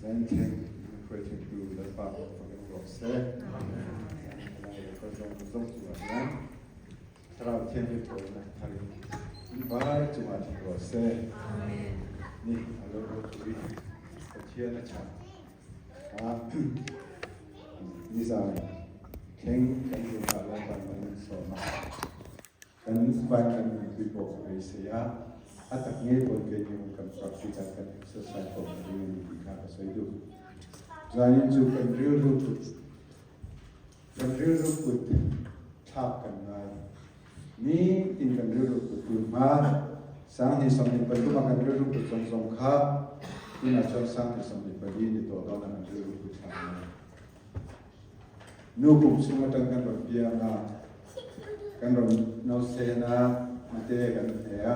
Zain thleng min hruai thlengtu Lalpa pawh fak in rawh se. Palai lokal zawng zawng chungah hian Thlarau Thianghlim pawlna tharin in vai chungah thleng rawh se. Ni a lo ropui Pathian a chah a nizan thleng kan zirah Lalpan mal min sawm a. Kan vai kan nunpui pawh ka beisei a, a tak ngei pawn kei ni kan practice a kan exercise pawh ka ring a ni tih kha ka sawi duh. Zanin chu kan rilru put kan rilru put thlak kan ngai. Nitin kan rilru put tur hma 2023 a kan rilru put zawng zawng kha tunah chuan 2024 ni tawh dawn a kan rilru put thlak ngai. Nu kum chung atang kan rawn piang a, kan rawn nausen a, hnute kan hne a,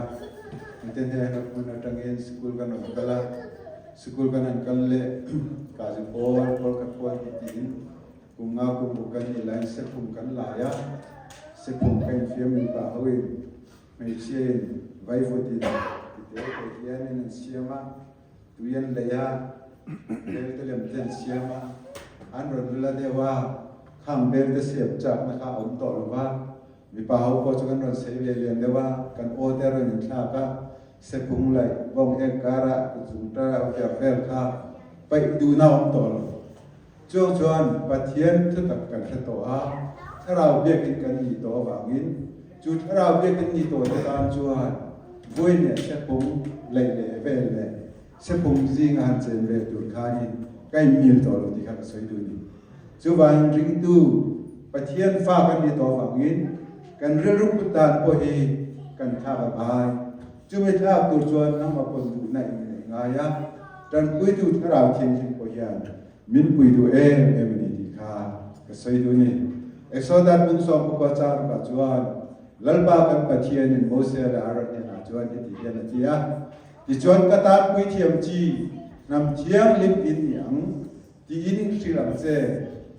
hnute hnehna hmun atangin sikul kan rawn kal a, sikul kan han kal leh kazi pawl, pawl khat pawl tih tiin kum nga kum ruk kan nih laiin sephum kan lai a, sephum ka infiam mipa hoin hmeichhiain vaivutin tite te hianin an siam a. Tui an lei a, bel te lem te an siam a, an rawn lula deuh a, khang bel te siam chakna kha a awm tawh lo va, mipa ho pawh chu kan rawn sei ve lian deuh a, kan aw te a rawn inthlak a, sephung laih bawng ek karah kutzung tar a ver vel kha paih duhna a awm tawh lo. Chuang chuan Pathian thutak kan hre tawh a, thlarau biakin kan nih tawh avangin chu thlarau biakin ni tawh te tan chuan vawi leh sephung leih leh vel leh sephung zinga han chen vel tur khanin ka inmil tawh lo tih kha ka sawi duh a ni. Chuvangin ringtu Pathian fa kan nih tawh avangin kan rilru put dan pawh hi kan thlak a ngai. Chumi thlak tur chuan nangmah pawn duhna in neih ngai a, tanpuitu thlarau thianghlim pawh hian min pui duh em em a ni tih kha ka sawi duh a ni. Exodus bung 19 chang rukah chuan Lalpa kan Pathianin Mose leh Aaron hnenah chuan heti hian a ti a, Tichuan ka tan puithiam chi hnam thianghlim in ni ang tiin hrilh ang che,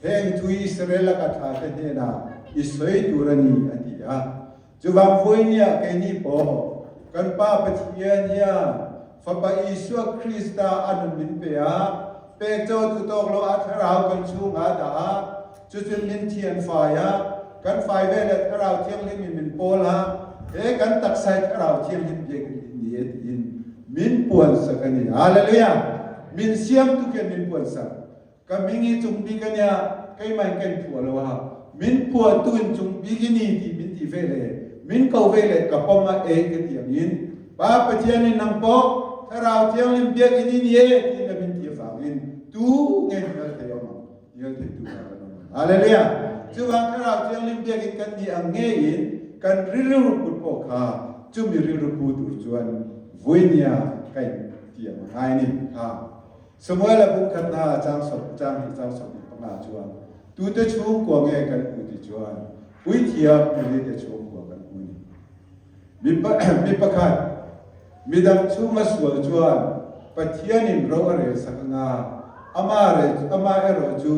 heng thu Israel laka thlate hnenah i sawi tur a ni, a ti a. Chuvang vawinia keini pawh kan Pa Pathian hian Fapa Isua Krista a nun min pe a, pek cho duh tawk lo a Thlarau kan chhungah a dah a, cucun min thian fai a, kan fai veleh Thlarau Thianghlim in min pawl a, he kan taksa hi Thlarau Thianghlim biakinn in ni e tiin min puansak a ni. Hallelujah! Min siamtu khian min puansak. Ka hming hi chung bik a nia, keimah in ka inphuah lo a, min phuahtu in chung bik i ni tih min ti ve le, min ko ve le ka pawm a e ka ti angin, Pa Pathian in nang pawh Thlarau Thianghlim biakinn i ni e tiin a min ti avangin tu nge hnial thei awm ang, hnial thei tu kha kan awm ang. Hallelujah! Chuvang Thlarau Thianghlim biakinn kan nih ang ngeiin kan rilru put pawh kha chumi rilru pu tur chuan vui nia ka intiam a ngai ni kha. Samuel a bung khat hna chang sawm chang hnih chang 25 chuan tute chhungkua nge kan hmu ti chuan puithiam Eli te chhungkua kan hmu ni. Mi mi pakhat midang chhunga sual chuan Pathianin ro a rel sak anga ama re ama erawh chu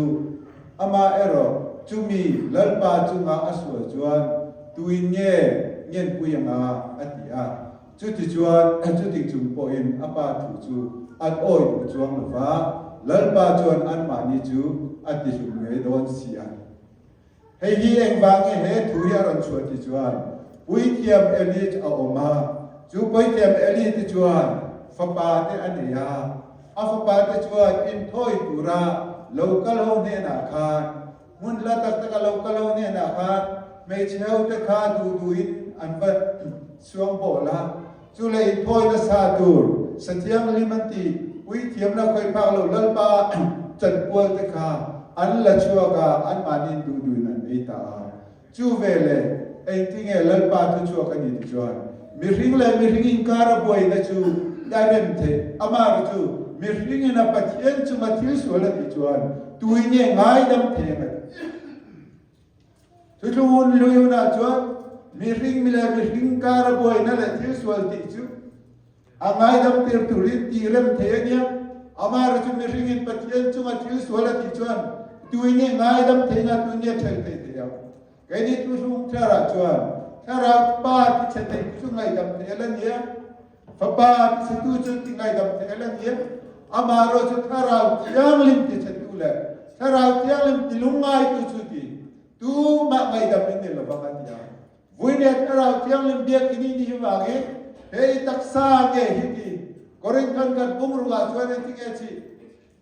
ama erawh chumi Lalpa chunga a sual chuan tuin nge ngenpui anga a ti a. Chutichuan, chuti chung pawhin a pa thu chu an awi duh chuang lo va, Lalpa chuan anmahni chu a tihlum ngei dawn si a. Hei hi engvang nge he thu hi a rawn chhuah ti chuan, Puithiam Eli a awm a, chu Puithiam Eli te chuan fapa te a nei a, a fapa te chuan inthawi tura lo kal ho hnenah khan Hmun hla tak taka lo kal ho hnenah khan hmeichhe hote kha duh duhin an va suang bawl a, chu leh inthawi nasa tur sa thianghlim an ti, puithiamna khawih phak lo Lalpa chanpual te kha an la chhuak a, anmahniin duh duhin an ei ta a. Chu veleh engtinge Lalpa thu chhuak a ni ti chuan mihring leh mihring inkar a buaina chu a rem theih. Amah chu mihringin a Pathian chunga thil sual a tih chuan tuin nge ngaidam thei ang a ti. Thuthlung hun hlui hunah chuan mihring mi leh mihring kar a buaina leh thil sual tih chu a ngaidam tir turin tih rem thei a nia. Amah chu mihringin Pathian chunga thil sual a tih chuan tuin nge ngaidam thei anga tuin nge ṭhel thei thei ang. Keini thuhrung thlarah chuan thlarau Pa tichhe theitu chu ngaihdam thei a la nia, Fapa tichhetu chu ti ngaihdam thei a la nia. Amaherawh chu Thlarau Thianghlim tichhetu leh Thlarau Thianghlim tilungngaitu chu ti tumah ngaihdam in ni lovang a ti a. Vuinet Thlarau Thianghlim biakinn i nih vangin he i taksa nge hi ti Korinthon kan bungrukah chuan engti nge chih?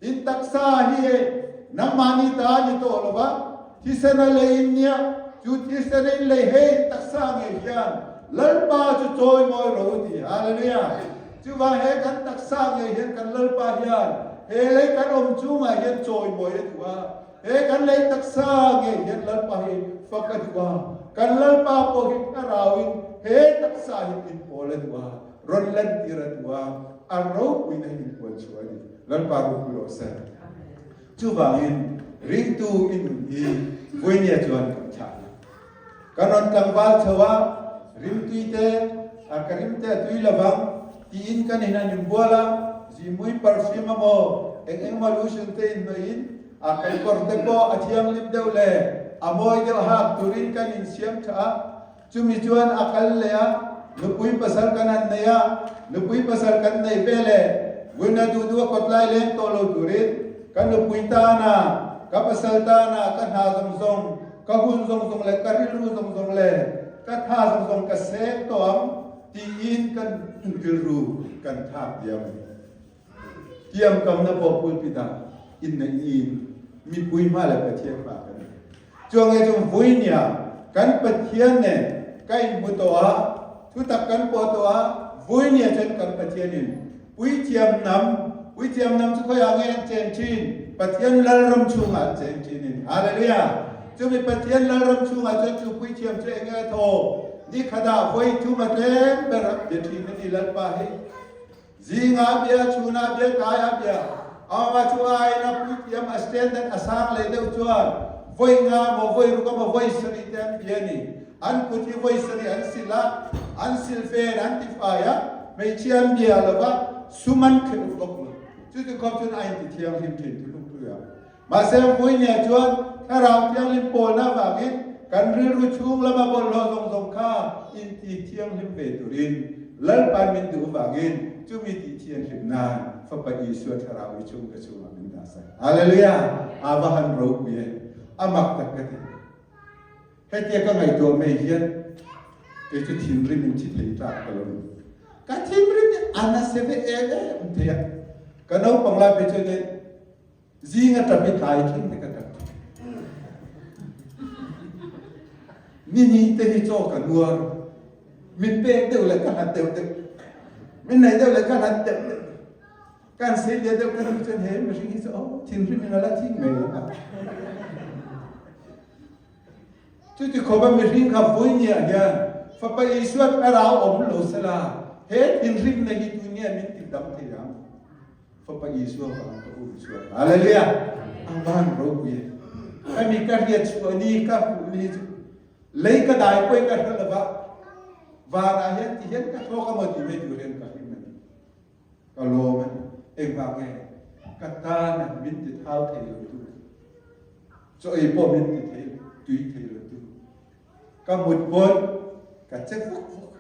In taksa hi e nangmahni ta a ni tawh lo va, thisen a lei in nia, chu thisen in lei he in taksa ngei hian Lalpa chu chawimawi ro u ti. Hallelujah! Chuvang he kan taksa ngei hian kan Lalpa hian he lei kan awm chungah hian chawimawi a duh a, he kan lei taksa ngei hian Lalpa hi fak a duh a, kan Lalpa pawh hi thlarauin he taksa hi inpawl a duh a, rawn lantir a duh a, a ropuina hi inpuan chhuah a ni. Lalpa ropui rawh se. Chuvangin ringtu i nun hi Vuinia chuan kan thlah a. Kan rawn tlangval chho a, rimtui te, a ka rim te a tui lovang tiin kan in an inbual a, zimui perfume emaw eng eng emaw lotion te inhnawih in a kan kawr te pawh a thianghlim deuh leh a mawi deuh hak turin kan insiam tha a. Chumi chuan a kal leh a, nupui pasal kan han nei a, nupui pasal kan nei ve le, vuina duh duh a kawtlai leng tawh lo turin ka nupui tana, ka pasal tana ka hna zawng zawng, ka hun zawng zawng leh ka rilru zawng zawng leh ka tha zawng zawng ka seng tawh ang tiin kan rilru kan thlak diam. Tiamkamna pawh pulpit ah inneih niin mipui hma le Pathian hma kan nei. Chuang e chung vuinia kan Pathian nen ka inhmu tawh a, thutak kan pawh tawh a, vuinia chuan kan Pathian in puithiam hnam, puithiam hnam chu khawiah nge an chen thin? Pathian Lalram chhungah an cheng thin in. Hallelujah! Chumi Pathian Lalram chhungah chuan chu puithiam chu enge a thaw? Nikhatah vawi thum a tlem ber a bia thin a ni Lalpa hi. Zingah bia, chhunah bia, tlaiah bia. Amah chu a aina puithiam a standard a sang leh deuh chuan vawi nga maw vawi ruk emaw vawi sarih te an bia a ni. An kut hi vawi sarih an sil a, an sil fen an ti fai a, hmeichhia an bia lo va, sum an khelh bawk lo. Chuti khawp chuan a inti thianghlim thin thulungpui a. Mahse, Vuinia chuan Thlarau Thianghlim pawlna avangin kan rilru chhung lama bawlhhlawh zawng zawng kha inti thianghlim ve turin Lalpa'n min duh avangin chumi tih thianghlim nan Fapa Isua Thlarau i chhung ka chhungah min dah sak. Hallelujah! A va han ropui e! A mak tak ka ti. Hetia ka ngaihtuah mai hian kei chu thinrim in thi thei tlak ka lo ni. Ka thinrim hi a nasa ve em em thei a. Ka naupang lai phei chuan Zing a ṭap i tlai thleng te ka ṭap. Nini te hi chaw ka nuar. Min pek deuh leh ka hlat deuh deuh. Min nei deuh leh ka hlat deuh deuh. Kan sei leh deuh ka nu chuan he mihring hi chu aw thinrim in a la thing mai ang a. Chuti khawp a mihring kha vawinia hian Fapa Isua thlarau awm lo sela he thinrimna hi tun nge min ti dam thei ang? Fapa Isua vang ka um chhuak. Hallelujah! A van ropui e. Hemi ka hriat chhuah ni ka hmuh ni chu lei ka dai pawhin ka hre lova vanah hian ti hian ka thlawk emaw ti mai tur hian ka hlim a ni. Ka lawm a ni. Engvang nge? Ka tan min ti thau thei lo tu. Chaw ei pawh min ti thei tui thei lo tu. Ka mut pawn ka che vuk vuk.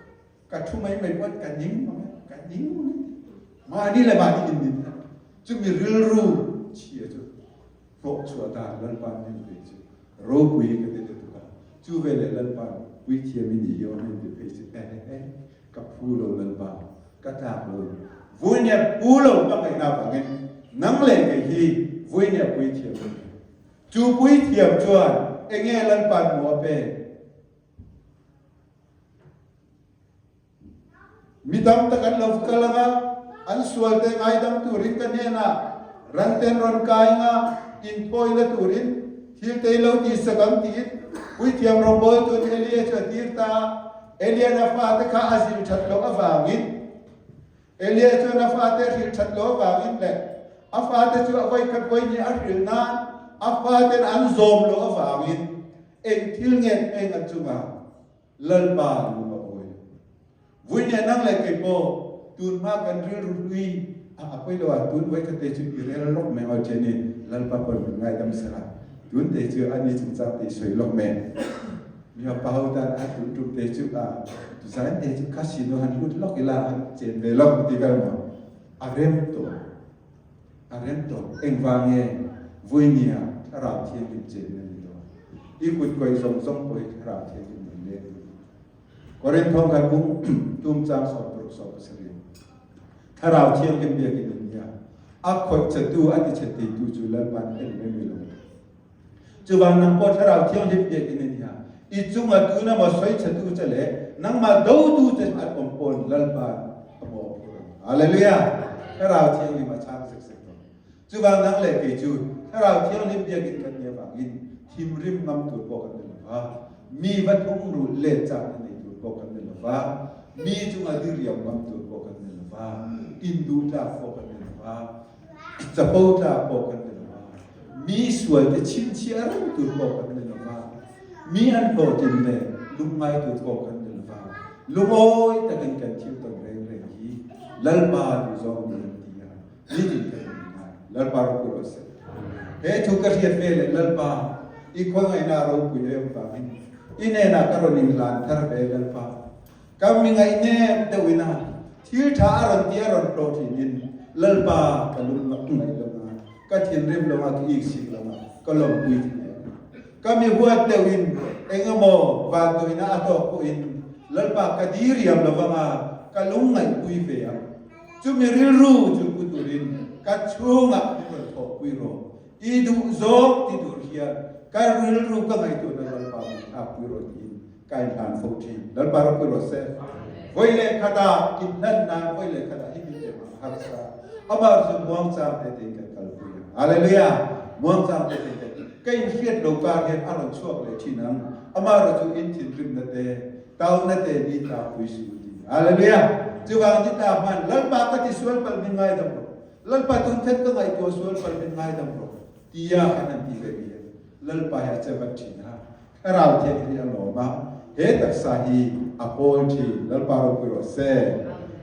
Ka thu mai mai pawn ka ning mang e, ka ning mang e. Mahni le mahni in nin a. Chumi rilru chhia chu hlawh chhuah dan Lalpa'n min pe chu ropui ka ti lutuk a. Chu veleh Lalpa'n puithiam i nih hi aw min ti phei chu eh eh ka phu lo Lalpa, ka tlak lo. Vuinia phu lo ka ngaihna avangin nang leh kei hi vuinia puithiam ka ni. Chu puithiam chuan enge Lalpa'n maw a pek? Mi tam tak an lo kal anga, an sualte ngaidam turin ka hnenah ranten rawn kai anga inthawina turin thil te lo tihsak ang tiin puithiam rawngbawltu'n Elia chu a tir ta a. Elia'n a fate kha a zil that loh avangin Elia chuan a fate a hrilh that loh avangin leh a fate chu a vawikhat vawihnih a hrilh nan a faten an zawm loh avangin eng thil nge eng a chungah Lalpa lung a awi lo. Vui nen nang leh kei pawh tun hma kan rilru hlui a a pawi lo a, tun vawikhat te chu i rel lawk mai ang che ni, Lalpa pawn min ngaidam sela, tun te chu ani chungchang te i sawi lawk mai. Mi pa ho tan a tun tum te chu a design te chu casino han lut lawk ila han chen ve lawk ti vel maw? A rem tawh. A rem tawh. Engvang nge Vuinia Thlarau Thianghlim chenna ni dawn? I kut kawih zawng zawng pawh hi Thlarau Thianghlim rawn leng duh. Korinth thawngkhat bung tum chang 67 17. Thlarau Thianghlim biakin in nia. A khawih chetu a tichhe theitu chu Lalpa'n en mai mai lo. Chuvang nang pawh Thlarau Thianghlim biakin in nia. I chunga tu na maw sawi chetu che leh nangmah dotu che an awm pawn Lalpa'n a maw phur ang. Hallelujah! Thlarau Thianghlim a chang sek sek tawh. Chuvang nang leh kei chu Thlarau Thianghlim biakin kan nih avangin thimrim ngam tur pawh kan ni lo va, mi va thungrulh let chakna nei tur pawh kan ni lo va, mi chunga diriam ngam tur pawh kan ni lo va, induh tlak pawh kan ni lo va, chapo tlak pawh kan ni lo va, mi sualte chhinchhiah reng tur pawh kan ni lo va, mi an hlawhtlin leh lungngai tur pawh kan ni lo va, lungawi takin kan thil tawn reng reng hi Lalpa duhzawng ni an ti a. Nitin ka hmu ngai. Lalpa ropui rawh se. He thu ka hriat ve leh Lalpa, i khawngaihna a ropui em vangin i hnenah ka rawn inhlan thar ve Lalpa. Ka mi ngaihnem deuh ina thil tha a rawn ti a rawn hlawh thinin Lalpa ka lung ngaih lo nga, ka thinrim lo nga, ka iksik lo nga, ka lawmpui thin em. Ka mi huat deuh in engemaw vanduaina a tawk pawhin Lalpa ka diriam lo vanga ka lung ngaihpui ve ang. Chumi rilru chu pu turin ka chhungah min rawn thawhpui rawh. I duh zawk ti tur hian ka rilru ka ngaihtuahna Lalpa min thlakpui rawh tiin ka inhlan fo thin. Lalpa ropui rawh se. Vawi leh khatah inhlan nan vawi leh khatah hi min pe mah harsa. Amah chu muangchang te tein kan kalpui ang. Hallelujah! Muangchang te tein kan ka inhriat lo kar hian a rawn chhuak leh thin ang. Amaherawh chu in thinrimna te Tauna te ni ta pui su ti. Hallelujah! Chuvang ti ta hman Lalpa ka ti sual palh min ngaidam rawh. Lalpa tun khat ka ngaihtuah sual palh min ngaidam rawh. Tia kan han ti ve hi Lalpa hi a che vat thin a. Thlarau Thianghlim hi a lawm a. He taksa hi a pawl thin. Lalpa ropui rawh se.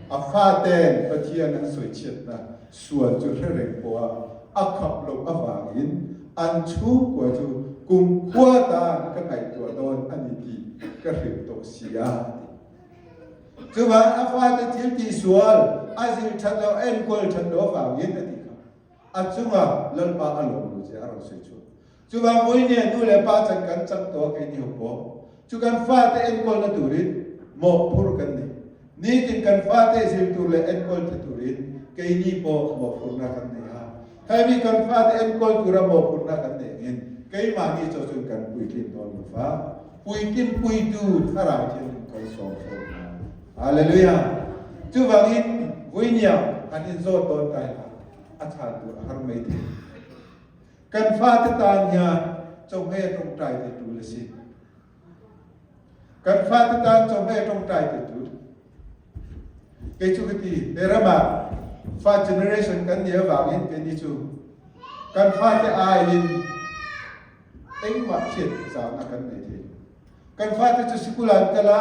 A faten Pathian an sawi chhiatna sual chu hre reng pawha a khap loh avangin an chhungkua chu kumkhua tan ka ngaihtuah dawn a ni tih ka hrilh tawh si a, a ti. Chuvang a fate thil tihsual a zir that loh, a enkawl that loh avangin a tih kha a chunga Lalpa a lawm lo che a rawn sawi chhuak. Chuvang vawinia nu leh pa chan kan chang tawh a keini ho pawh chu kan fate enkawlna turin mawhphurh kan nei. Nitin kan fate zir tur leh enkawl tha turin keini pawh mawhphurhna kan nei a. Hemi kan fate enkawl tura mawhphurhna kan neih angin keimahni chaw chuan kan puitlin dawn lo va, puitlin puitu Thlarau Thianghlim kan sawm fo hna. Hallelujah! Chuvangin vawinia han inzawt dawn ta ila a chhan tur a har mai thei. Kan fate tan hian chawhmeh tawngtai te tul a si. Kan fate tan chawhmeh tawngtai te tul. Kei chu ka ti, he ramah fa generation kan nih avangin keini chu kan fate aiin engmah hriat zahna kan nei thei. Kan fate chu sikul ah an kal a,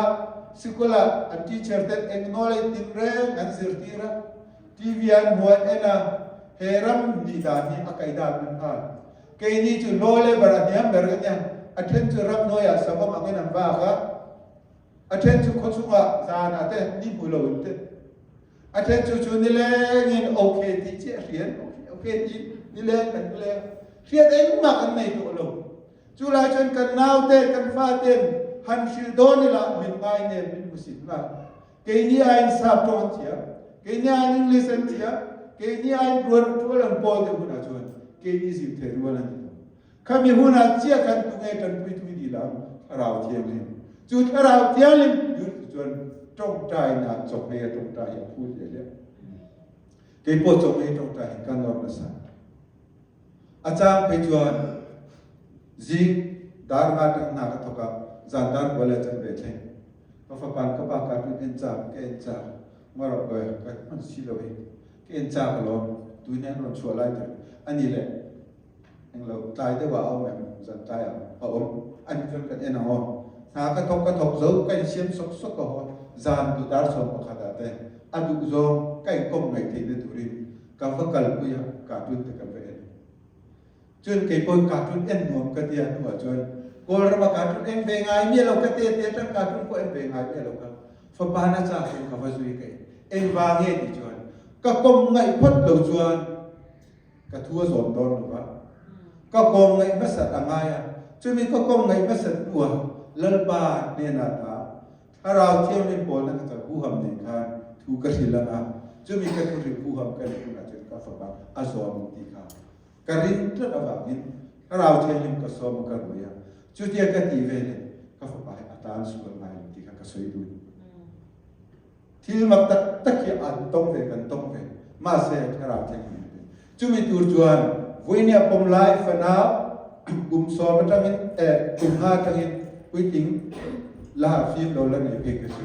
sikul ah an teacher ten eng knowledge tinreng an zirtir a, TV an hmu an en a, he ram nih dan hi a kai dan an nghal. Keini chu law le bar a hniam ber kan nia, a then chu ramhnuaiah savawm angin an vak a, a then chu khawchhungah zanah te ni hmu lo in te, a then chu chu nilengin ok tih chiah hrian, ok tih nileng kan leng, hriat engmah kan nei tawh lo. Chu lai chuan kan naute, kan faten han hrilh dawn ila min ngai nem min hmusit nghal. Keini aiin sap tawng an thiam, keini aiin English an thiam, keini aiin rual rual an pawl deuh hunah chuan keini zir thei rual an ni lo. Khami hunah chiah khan tunge tanpuitu i dil ang? Thlarau Thianghlim. Chu Thlarau Thianghlim dur chu chuan tawngtaina chawhmeh a tawngtai hi a phu hliah hliah. Kei pawh chawhmeh tawngtai hi ka nawr nasa. A chang phei chuan zing dar nga tang hna ka thawk a, zan dar kual leh chan ve thleng. Ka fapa'n ka pa cartoon en chak ka en chak ngaw rawh ka ka hman si lo hi ka en chak alawm tun hian rawn chhuah lai tur a ni leh englo tlai deuh ah a awm em zan tlai ah a awm a nih chuan kan en ang aw hna ka thawk ka thawk zo ka insiam sawk sawk a haw zan duh dar 11 ah te a duh zawng ka inkawm ngaih theihna turin ka va kalpui a cartoon te kan va en. Cun kei pawh cartoon en nuam ka ti a hnuah cun Kawlram ah cartoon en ve ngai miah lo ka te te atang cartoon pawh en ve ngai miah lo ka fapa na ca cun ka va zui ka engva nge ti chuan ka kom ngaih phot lo chuan Ka thu a zawm dawn lo va. Ka kawm ngaih hmasat a ngai a, chumi ka kawm ngaih hmasat hnuah Lalpa hnenah ta Thlarau Thianghlim pawlna ka chak huham nen khan thu ka hrilh ang a, chumi ka thu hrilh huham ka neih hunah chuan ka fapa a zawm ang tih kha ka ring tlat avangin Thlarau Thianghlim ka sawm a ka ruai a, chutia ka tih veleh ka fapa hi a tan sual ngai lo tih kha ka sawi dun. Thil mak tak tak hi an tawng ve kan tawng ve. Mahse, Thlarau Thianghlim a pe. Chumi tur chuan Vuinia pawm lai fanau kum sawm atangin eh kum nga atangin puitling la fim lo la nei phei ka si.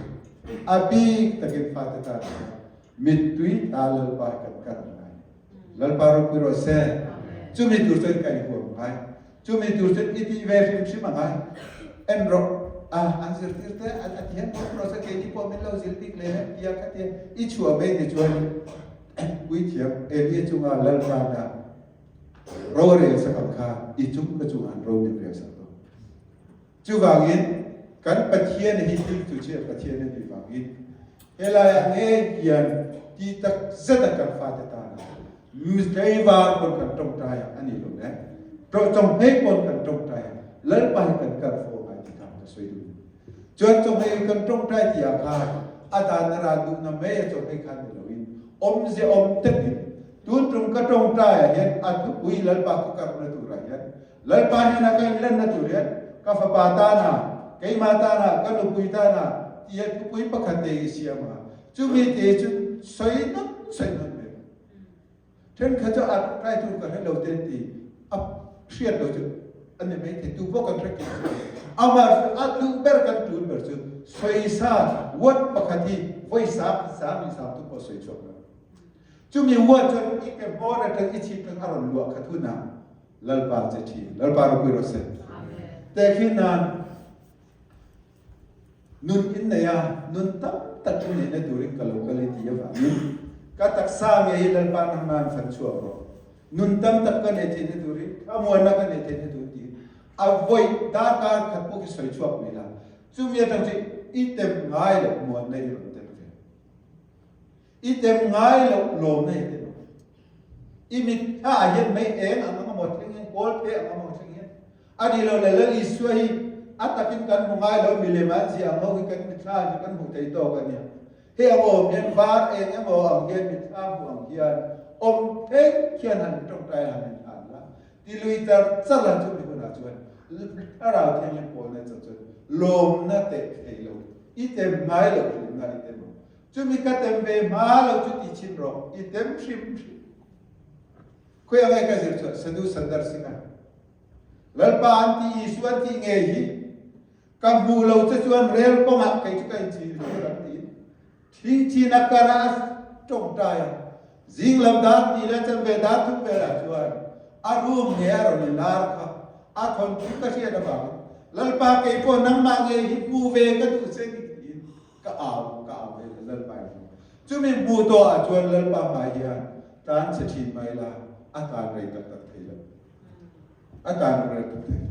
A bik takin fate tan chuan mittui tla Lalpa hi kan kar ngai. Lalpa ropui rawh se. Chumi tur chuan ka inhuam ngai. Chumi tur chuan i tih ve hrim hrim a ngai. En rawh, a an zirtir te a thiam khawp rawh se, keini pawh min lo zir bik leh em tia kha tia i chhuah mai ni chuan puithiam Elia chunga Lalpana ro a rel sak ang kha i chung ka chungah an ro min rel sak dawn. Chuvangin kan Pathian hi thil chu chiah Pathian a nih vangin helaiah ngei hian ti tak zet a kan fate tana tlaivar pawn kan tawngtai a ni lo le chawnghei pawn kan tawngtai a Lalpa hi kan kar fo ngai ti kha ka sawi duh chuan chawnghei kan tawngtai ti ah khan a dan a ran duhna mai a chawnghei khan ni loin awmze awm takin tun tum ka tawngtai ah hian a thupui Lalpa ka karna turah hian Lalpa hnena ka inlenna tur hian ka fapa tana, keimah tana, ka nupui tana tia thupui pakhat te i siam a, chumi te chu sawi nawn sawi nawn ve. Thenkhat chu a tawngtai tur ka hre lo te an ti, a hriat lo chu a ni mai thei, tu pawh kan hre kim si lo. Amah chu a duh ber kan tul ber chu sawisa word pakhat hi vawi sang sang in sang tu pawh sawi chhuak lo. Chumi word chuan i ke hmawr atang i chhip tang a rawn luah khat hunah Lalpa che thin. Lalpa ropui rawh se. Tehkhin nan nun in nei a, nun tam tak in neihna turin ka lo kal i ti avangin ka taksa nge hi Lalpa nangman fan chhuak rawh. Nun tam tak ka nei theihna turin, thlamuanna ka nei theihna tur tiin a vawi darkar khat pawh khi sawi chhuak mai la. Chumi atang chu i tem ngai loh muanna i rawn tem ve. I tem ngai loh lawmna i tem ang. I mitthla ah hian mei eng ang ang emaw thleng hian, kawl phe ang emaw thleng hian, a nih loh leh Lal Isua hi a takin kan hmu ngai lo, milem an ziah ang ho hi kan mitthla ah hian kan hmuh thei tawk a nia. Hei ang awm hian var eng emaw ang hian mitthla hmuh ang hian awm thleng khian han tawngtai han inhlan la, ti lui char char la chumi hunah chuan Thlarau Thianghlim pawlna chauh chuan lawmna teh thei lo, i tem ngai loh hlimna i tem ang. Chumi ka tem ve hma lo chu ti chhin rawh, i tem hrim hrim. Khawi angai ka zir chuan Sadhu Sundar Singh a Lalpa an tih Isua an tih ngei hi ka hmuh lo che chuan rel kawngah kei chu ka inchhir tir ang tiin thingthin a kar a tawngtai a. Zing lam dar tih leh chanve dar thum velah chuan a room nge a rawn inlar kha a thawnthu ka hriat avangin Lalpa kei pawh nangmah ngei hi hmu ve ka duh che ni tiin Ka au, ka au ve la Lalpa in hmu. Chumi hmu tawh ah chuan Lalpa hmai hian tan chhe thin mai la, a tan rei tak tak thei lo. A tan rei tak thei lo.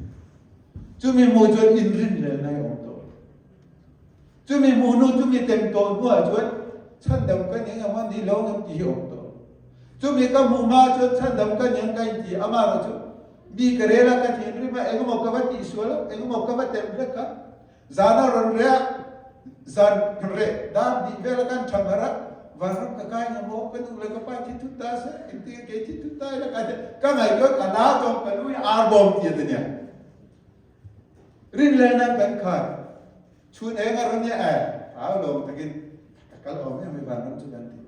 Chumi hmu chuan inrinhlelna hi awm tawh lo. Chumi hmu hnu, chumi tem tawh hnu ah chuan chhandam ka ni ngam a ni lo ngam tih hi awm tawh lo. Chumi ka hmuh hma chuan chhandam ka ni ang ka inti amaherawhchu mi ka rel a, ka thinrim a, engemaw ka va tihsual a, engemaw ka va tem hlek a, Zan a rawn reh a, zan reh dan hnih vel a kan thang harh a, vanram ka kai nga maw, ka nu leh ka pa thi thut ta se, engtin nge kei thi thut ta ila kai te, ka ngaihtuah ka nau chuan ka nu hi ar bawm ti a ti nia. Rin leh nan kan khat, chhun eng a rawn nia eh, au lawm takin ka kal awm em mai vanram chu kan ti.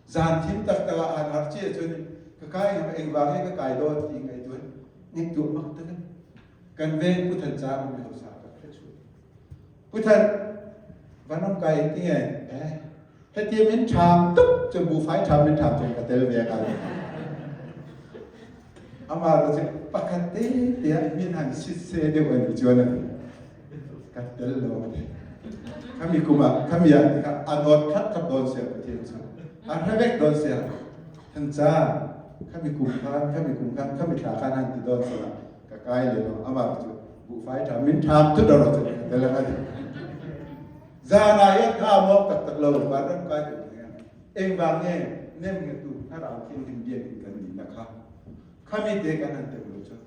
Zan thim tak tak ah han harh chiah chuan ka kai nga maw, engvang nge ka kai dawn tih ngaihtuah ngaihtuah mak tak a ni. Kan veng Pu Than Cang mi hausa ka hre chu. Pu Than, vanram kai in tinge eh heti min ṭham tuk cu buhfai ṭham min ṭham cun ka tel ve ka ti. Amah ro cu pakhat te tiah min han sit se deuh ani chuan a ti. Ka tel lo a ti. Khami kum ah khami ah tikah a dawt khat khat dawn sia Pathian cu. A hre vek dawn sia. Than Cang, khami kum khan, khami kum khan, khami thla khan han ti dawn sia. Ka kai le lo amah cu buhfai ṭha min ṭham thut ro cu ka tel a ti. Zan ah hian tha mawk taktak lo vanram kai tu hian engvang nge nem nge tu thlarau thianghlim biakinn kan ni na kha. Khami te kan han tem lo chuan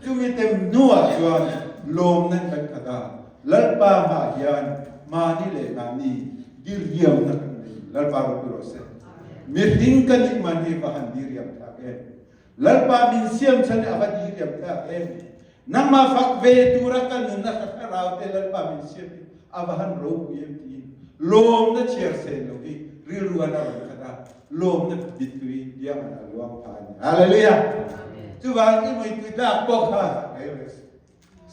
chumi tem hnuah chuan lawmna kan khat a, Lalpa hmah hian mahni leh mahni diriamna kan nei. Lalpa ropui rawh se. Mihring ka nih man hi va han diriam thlak em. Lalpa min siam chhan hi a va diriam thlak em. Nangmah fak ve tura ka nunna ka thlarau te Lalpa min siam hi a va han ropui em tiin lawmna chhiar sen lo hi rilru an a rawn khat a. Lawmna mittui biakinn a luang pha a ni. Hallelujah! Chuvang i muitui tlak pawh kha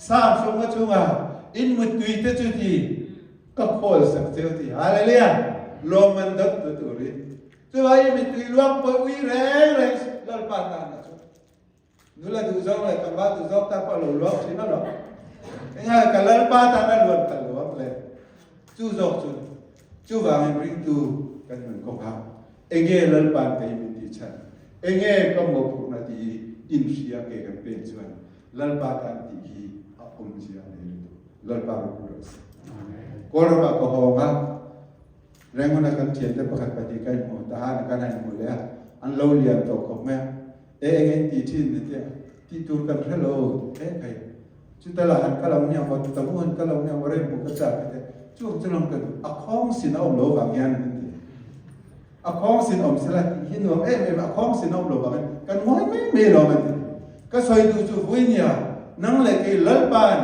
Psalm sawmnga chungah in muttui te chu ti ka khawl sak cheu ti. Hallelujah! Lawmman dawt tu turin. Chuvang i mittui luang pawh ui reng reng Lalpa tan a chu. Nula duh zawng leh tlangval duh zawng tan pawh a lo luang thin alawm. Engah ka Lalpa tan a luan khalh lo ang le. Chu zawk chu chuvangin ringtu kan nun kawng a, enge Lalpa'n kei min tih chhan, enge ka mawhphurhna tih hi inhria ke kan pen chuan Lalpa tan tih hi a awmzia a nei lutuk. Lalpa ropui rawh se. Kawlramah ka hawng a, Renguna kan thiante pakhat pahnih ka inhmu tahan kan han inhmu leh a, an lo lian tawh khawp mai a. E eng eng ti thin ni tia tih tur kan hre lo he kai chuta lah han kal ang nia maw tuta mu han kal ang nia maw rem hmuh ka chak te chu ang chu lang ka duh a khawng sin a awm lo vang hian min ti a khawng sin awm sela tih hi nuam em em a khawng sin a awm lo vang hian kan ngawi mai mai lo an ti ka sawi duh chu vui nia nang leh kei Lalpan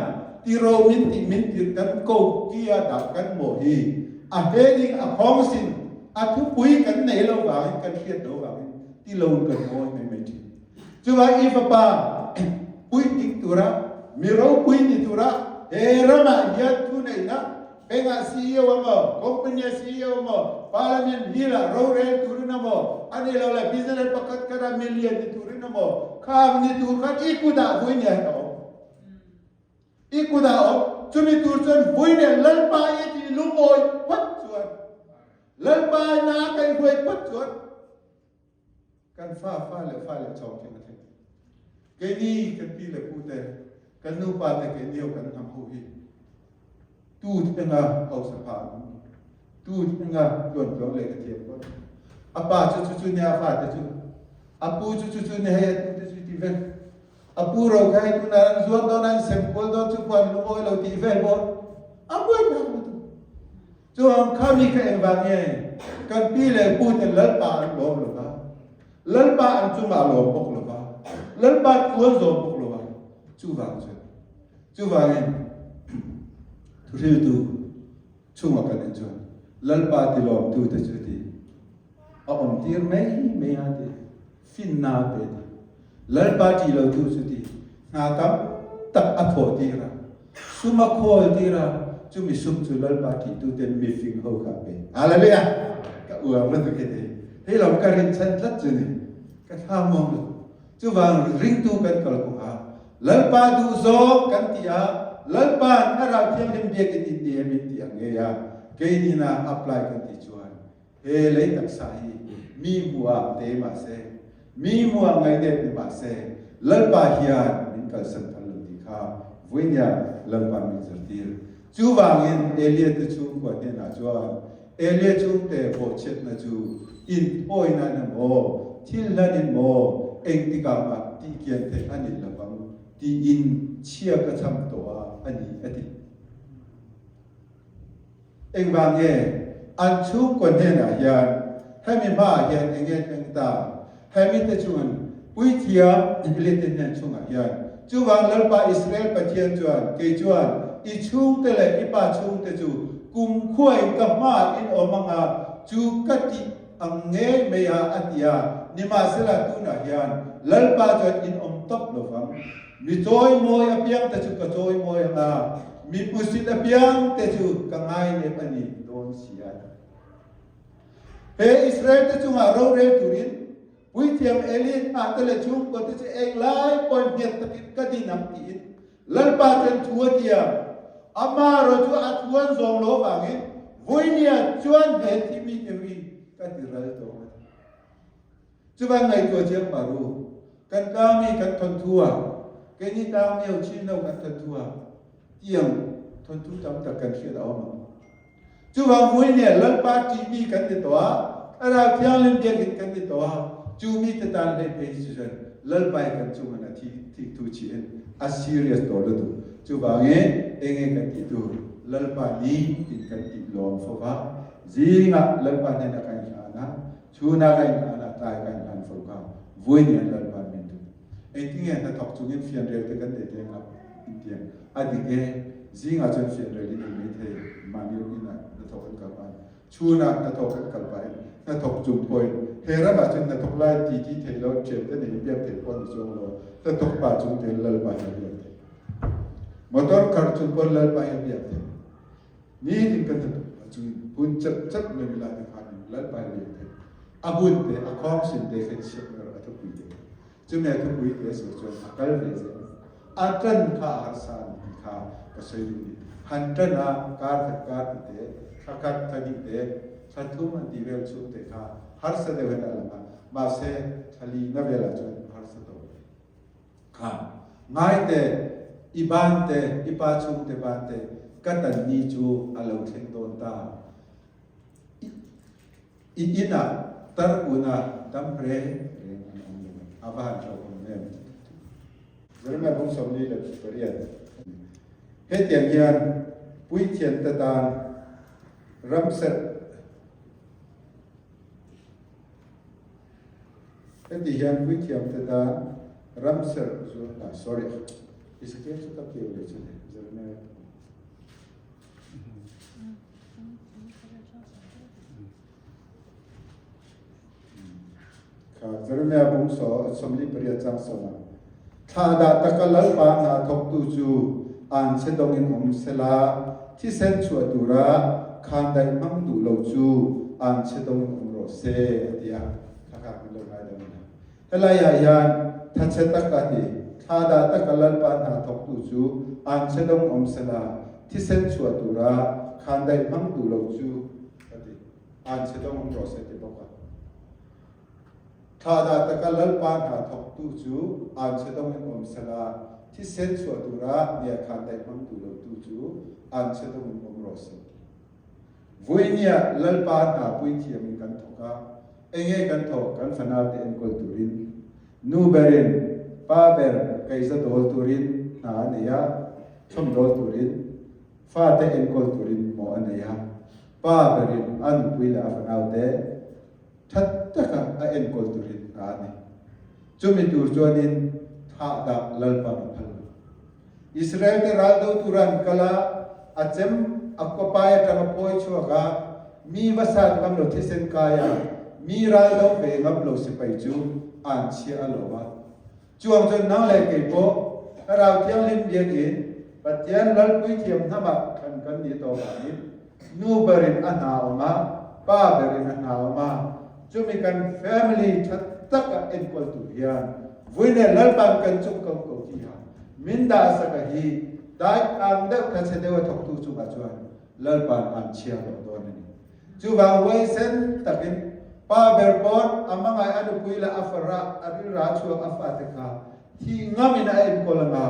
ti ro min tih min tir kan ko kia dah kan mawh hi a heading a khawng sin a thupui kan nei lo vangin kan hriat lo vangin ti lo kan ngawi mai mai thin. Chuvang i fapa puitling tura, mi ropui ni tura he ramah hian thuneihna pengah CEO emaw, company a CEO emaw, parliament hill-ah rorel turin emaw, a ni lo le business pakhat khat a milian ni turin emaw, khang ni tur khan i kutah vui nia hi a awm. I kutah a awm. Chumi tur chuan vui nen Lalpa i tih lungawi phawt chuan, Lalpa ina a kaihhruai phawt chuan, Kan fa fa leh fa leh chawng thin a thei. Keini kan pi leh pu te, kan nupa te keini ho kan hnam ho hi tu thlenga hausa pha an awm lo. Tu thlenga tluan tluang leh ka thiam pawh. A pa chu chu chu nia a fa te chu. A pu chu chu chu nia hei a tu te chu ti vek. A pu ro kha hei tunah an zuar dawn a an sem kual dawn chu pawh an lungawi lo tih vel pawh a buai phak lutuk. Chuan kha mi kha engvang nge kan pi leh pu ten Lalpa an lawm lo va, Lalpa an chungah a lawm bawk lo va, Lalpa thu an zawm bawk lo va, chuvang chuan chuvangin thuhriltu chungah kan en chuan Lalpa tilawmtu te chu ti a awm tir mai mai a ti finna a pe ti Lalpa tih lo tu chu ti hna tam tak a thawh tir a, sum a khawl tir a, chumi sum chu Lalpa tih tu ten mifing ho kha a pe. Hallelujah! Ka uar lutuk hi ti. Hei lam ka rinchhan tlat chu ni. Ka thla muang lutuk. Chuvang ringtu kan kal kawng a, Lalpa duh zawng kan ti a, Lalpa'n Thlarau Thianghlim biakin in ti em in ti ang ngei a, keinin a apply kan tih chuan He lei taksa hi mi hmuhah te mah se, mi hmuhah ngaihnep ni mah se, Lalpa hian min kalsan phal lo tih kha vawinia Lalpa min zirtir. Chuvangin Elia te chhungkua hnenah chuan, Elia chhungte bawhchhiatna chu inthawi nan emaw, thil hlanin maw, engtikah mah tihkian theih a ni lovang tiin chhia ka chham tawh a a ni, a ti. Engvang nge an chhungkaw hnenah hian hemi hmaah hian eng nge thleng ta? Hemi te chuan puithiam Elite hnen chungah hian, Chuvang Lalpa Israel Pathian chuan kei chuan i chhungte leh i pa chhungte chu kumkhuain ka hmaah in awm ang a, chu ka tih ang ngei mai a, a ti a. Nimahsela tunah hian Lalpa chuan in awm tawp lo vang. Mi chawimawi apiangte chu ka chawimawi ang a, mi hmusit apiangte chu ka ngainep a ni dawn si a. He Israel-te chungah rorel turin Puithiam Eli hnahte leh chhungkuate chu englai pawhin nghet takin ka din ang tiin Lalpa chuan thu a ti a. Amaherawhchu a thu an zawm lo avangin vawinia chuan he thi mite hi ka ti ral tawh a ti. Chuvang ngaihtuah chiang mah ru, kan tlangmi kan thawnthu a, keini tlangmi ho chin lo kan thawnthu a, tiang thawnthu tam tak kan hriat a awm ang. Chuvang vui nia Lalpa ṭihmi kan ni tawh a, Thlarau Thianghlim biakinn kan ni tawh a, chu mite tan hlei phei hi chu chuan. Lalpa hi kan chungah a thi thikthu chih in a serious tawh lutuk. Chuvangin enge kan tih tur Lalpa ni tin kan tih lawm fo va, zingah Lalpa hnenah kan inhlan a, chhunah kan inhlan a, tlai kan inhlan fo kha vui nen Lalpa min duh. Engtinge hnathawk chungin fianrial te kan nei teng a intiang a dik e, zingah chuan fianrial i nei maithei mahni inah hnathawk an kal pahin Chhunah hnathawk kan kal pahin hnathawk chung pawhin he ramah chuan hnathawk lai titi theih lo, thiante nei biak theih pawh a ni chuang lo, hnathawk pah chung te Lalpa hi a biak theih. Motor kharh chung pawn Lalpa hi a biak theih. Nitin kan hnathawk pah chungin hun chep chep mai milai te khanin Lalpa hi a biak theih. A hun te, a khawngsin te kha chhiat ber a thupui te. Chumi a thupui te sawi chuan a kal ve zel. A ṭan kha a harsa a ni tih kha ka sawi duh ni. Han ṭan a, kar khat kar ti te, thla khat thla hnih te, thla thum an tih vel chhung te kha harsa deuh hian a lang a, mahse thla li na velah chuan a harsa tawh lo. Kha ngai te, i ban te, i pa chhung te ban te, ka tan ni chu a lo thleng dawn ta. I inah tar una dam reng reng an awm lo ang. A va han hlauhawm em? Jeremiah bung 48. Hetiang hian puithiante tan ramserh Heti hian puithiamte tan ramserh zual ah sorry Ezekiel chu ka keu leh chu le Jeremiah Kha Jeremiah bung 48 chang sawm ah Thlahdah taka Lalpa hna thawktu cu anchhe dong in um sela thisen chuah tura khandaih hmang duh lo cu anchhe dong in um rawh se a ti a. Kha kha kan lo ngai deuh ina. Helai ah hian thachhe tak a ti. Thlahdah taka Lalpa hna thawktu cu anchhe dong um sela thisen chuah tura khandaih hmang duh lo cu a ti. Anchhe dong um rawh se ti bawk a. Thlahdah taka Lalpa hna thawktu cu anchhe dong in um sela thisen chuah tura nia khandaih hmang duh lotu cu anchhe dong in um rawh se ti. Vuinia Lalpa hna puithiam in kan thawk a, enge kan thawk kan fanaute enkawl turin, nu berin pa ber kaiza dawl turin hna a nei a, chhawmdawl turin, fate enkawl turin mawh a nei a, pa berin a nupui leh a fanaute that taka a enkawl turin hna a nei. Chumi tur chuanin thahdah Lalpa'n a phal lo. Israel-te ral do tura an kal a, a chem a kawpai atang a phawi chhuak a, mi va sat ngam lo thisen kai a, mi ral do ve ngam lo sipai chu an chhia a lo a. Chuang chuan nang leh kei pawh Thlarau Thianghlim biakin Pathian Lalpui thiam hnamah thlan kan ni tawh vangin nu berin a hna awm a, pa berin a hna awm a, chumi kan family tha taka enkawl tur hian vui leh Lalpan kan chung ko ko tiha min dahsak a hi dai ang deuh kha chhe deuha thawktu chungah chuan Lalpan an chhia loh dawn a ni. Chuvang huaisen takin pa ber pawn a hmangaih a nupui leh a farah a rilra chhuak a fate kha Thih ngamin a enkawl anga,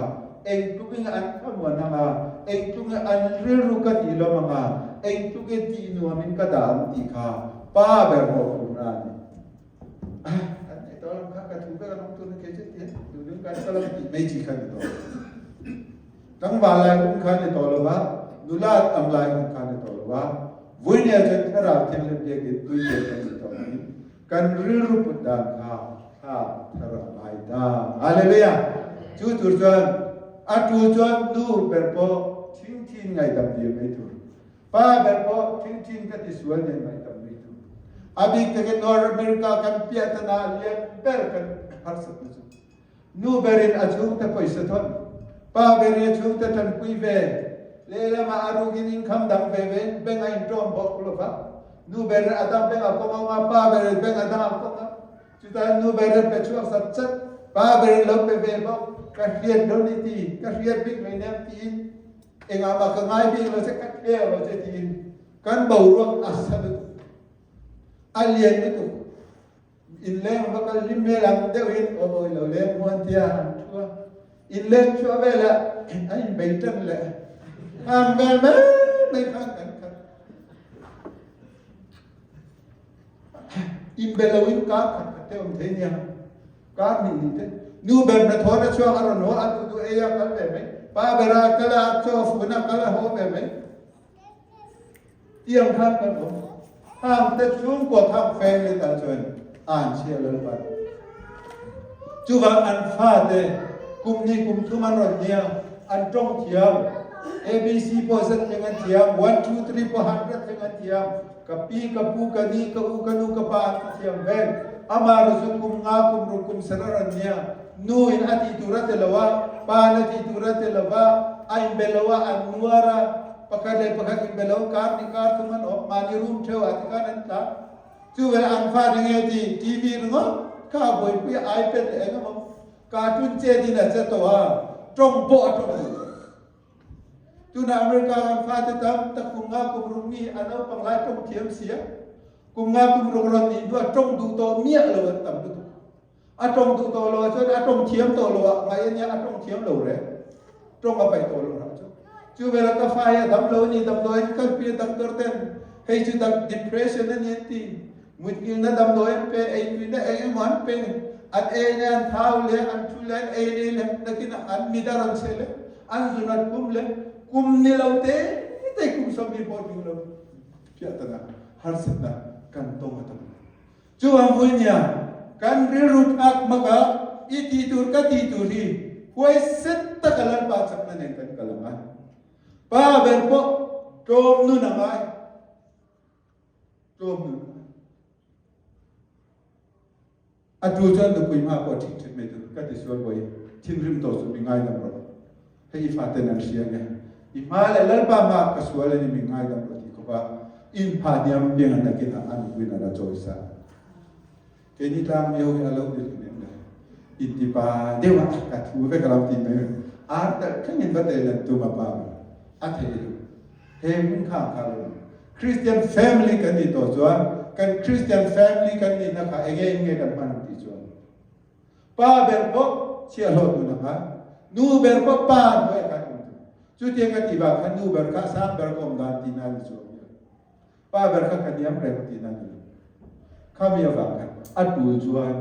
eng tlukin an thlamuan anga, eng tlukin an rilru ka tih lawm anga, eng tlukin tih nuamin ka dah ang tih kha pa ber mawhphurhna a ni. Ah, kan nei tawh lam kha ka thu vek alawm tuna kei chu tihian duhdun kan kal ang tih mai chi kha ni tawh lo. Tlangval lai hun kha ni tawh lo va, nula tam lai hun kha ni tawh lo va, Vuinia chuan Thlarau Thianghlim biakin tuipian kan ni tawh angin Kan rilru put dan kha thlak thar a ngai ta. Hallelujah! Chu tur chuan a tul chuan nu ber pawh thingthin ngaihdam dil mai tur. Pa ber pawh thingthin ka ti sual nen ngaihdam mai tur. A bik takin North America kan piah tana lian ber kan harsatna chu Nu berin a chhungte pawisa thawn, pa berin a chhungte tanpui ve, lehlamah a rukin income dang ve ve in bank a inṭawm bawk lo va. Nu berin a dang bank a kawng a awm a, pa berin bank a dang a kawng a. Chutah nu berin pe chhuak sat sat, pa berin lo pe ve bawk, ka hriat lo ni ti, ka hriat bik lo inem tiin engah mah ka ngai bik lo che, ka tleu lo che tiin kan boruak a sa lutuk, a lian lutuk. Inleng va kal hlim hmel ang deuhin aw awi lo leng huan tia an thu a. Inleng chhuah velah an inbei tan leh ang vel mai mai khan kan khat. Inbe loin kar khat khat te awm thei nia. Kar hnih hnih te. Nu ber hnathawh na chhuak a rawn haw a duh duh ei a kal ve mai. Pa ber a kal a chaw fun a kal a haw ve mai. Tiang khan kan awm. Hang te chhungkua khang family tan chuan an chhia lalpan. Chuvang an fate kum hnih kum thum an rawn nia an tawng thiam. ABC pawh zet thleng an thiam, one two three pawh hundred thleng an thiam. Ka pi, ka pu, ka ni, ka u, ka nu, ka pa an ti thiam vek. Amah ru chu kum nga, kum ruk, kum sarh a rawn nia. Nu in a tih tur a ti lo a, pa in a tih tur a ti lo va, a inbe lo a, an nuar a, pakhat leh pakhat inbe lo, kar hnih kar thum an awm, mahni room theuh ah tikhan an tla. Chuvel an fa ring e ti, TV ringawt kha a buaipui a, iPad leh eng emaw cartoon chet in a che tawh a, tawng pawh a tawng duh lo. Tunah America kan fate tam tak kum nga kum ruk mi a naupang lai tawng thiam sia, kum nga kum ruk rawn nih hnuah tawng duh tawh miah lo an tam lutuk. A tawng duh tawh lo ah cun a tawng thiam tawh lo ah ngai a nia a tawng thiam lo reng. Tawng a paih tawh lo rah cu. Cu vel ah ka fa hi a dam lo ni damdawi an kalpi a doctor ten hei cu depression a ni an ti. Mutngilna damdawi an pe, eituina eng emaw an pe. An ei le an thau le an thu le an ei le le nakin an mit a rawn che le an zun an kum le kum ni lo te te kum sawmli pawh tling lo piahtana harsatnak kan tong a tam. Chuvang vui nia kan rilru thlak mak ah i ti tur ka ti tur hi huaisen taka Lalpa chakna nen kan kal ang a. Pa ber pawh tlawm nun a ngai. Tlawm nun a ngai. A tu chuan nupui hma pawh ṭhik ṭhek mai tur ka ti sual bawi thinrim tawh chu mi ngaidam rawh. Hei i faten an hria nge i hma leh Lalpa hma ka sual a ni mi ngaidam rawh ti khawp a in pha hniam piang a nakin ah a nupuiin a la chawi sa. Keini tlang mi ho hi a lo ni hlei nem le. Inti pa deuh a ka thu vek a lo ti mai. Ar talh thleng in va tel an tum a pa a thei lo. He hun kha kha lo ni. Christian family kan nih tawh chuan kan Christian family kan nihna kha enge in nge kan hman ang tih chuan pa ber pawh chhiahhlawh dun ang a, nu ber pawh pa hnuai khan awm dun. Chutiang ka tih vang khan nu ber kha sang ber ka awm dan tihna a ni chuang mi lo. Pa ber kha ka hniam reng tihna a ni lo. Khami avang khan a tul chuan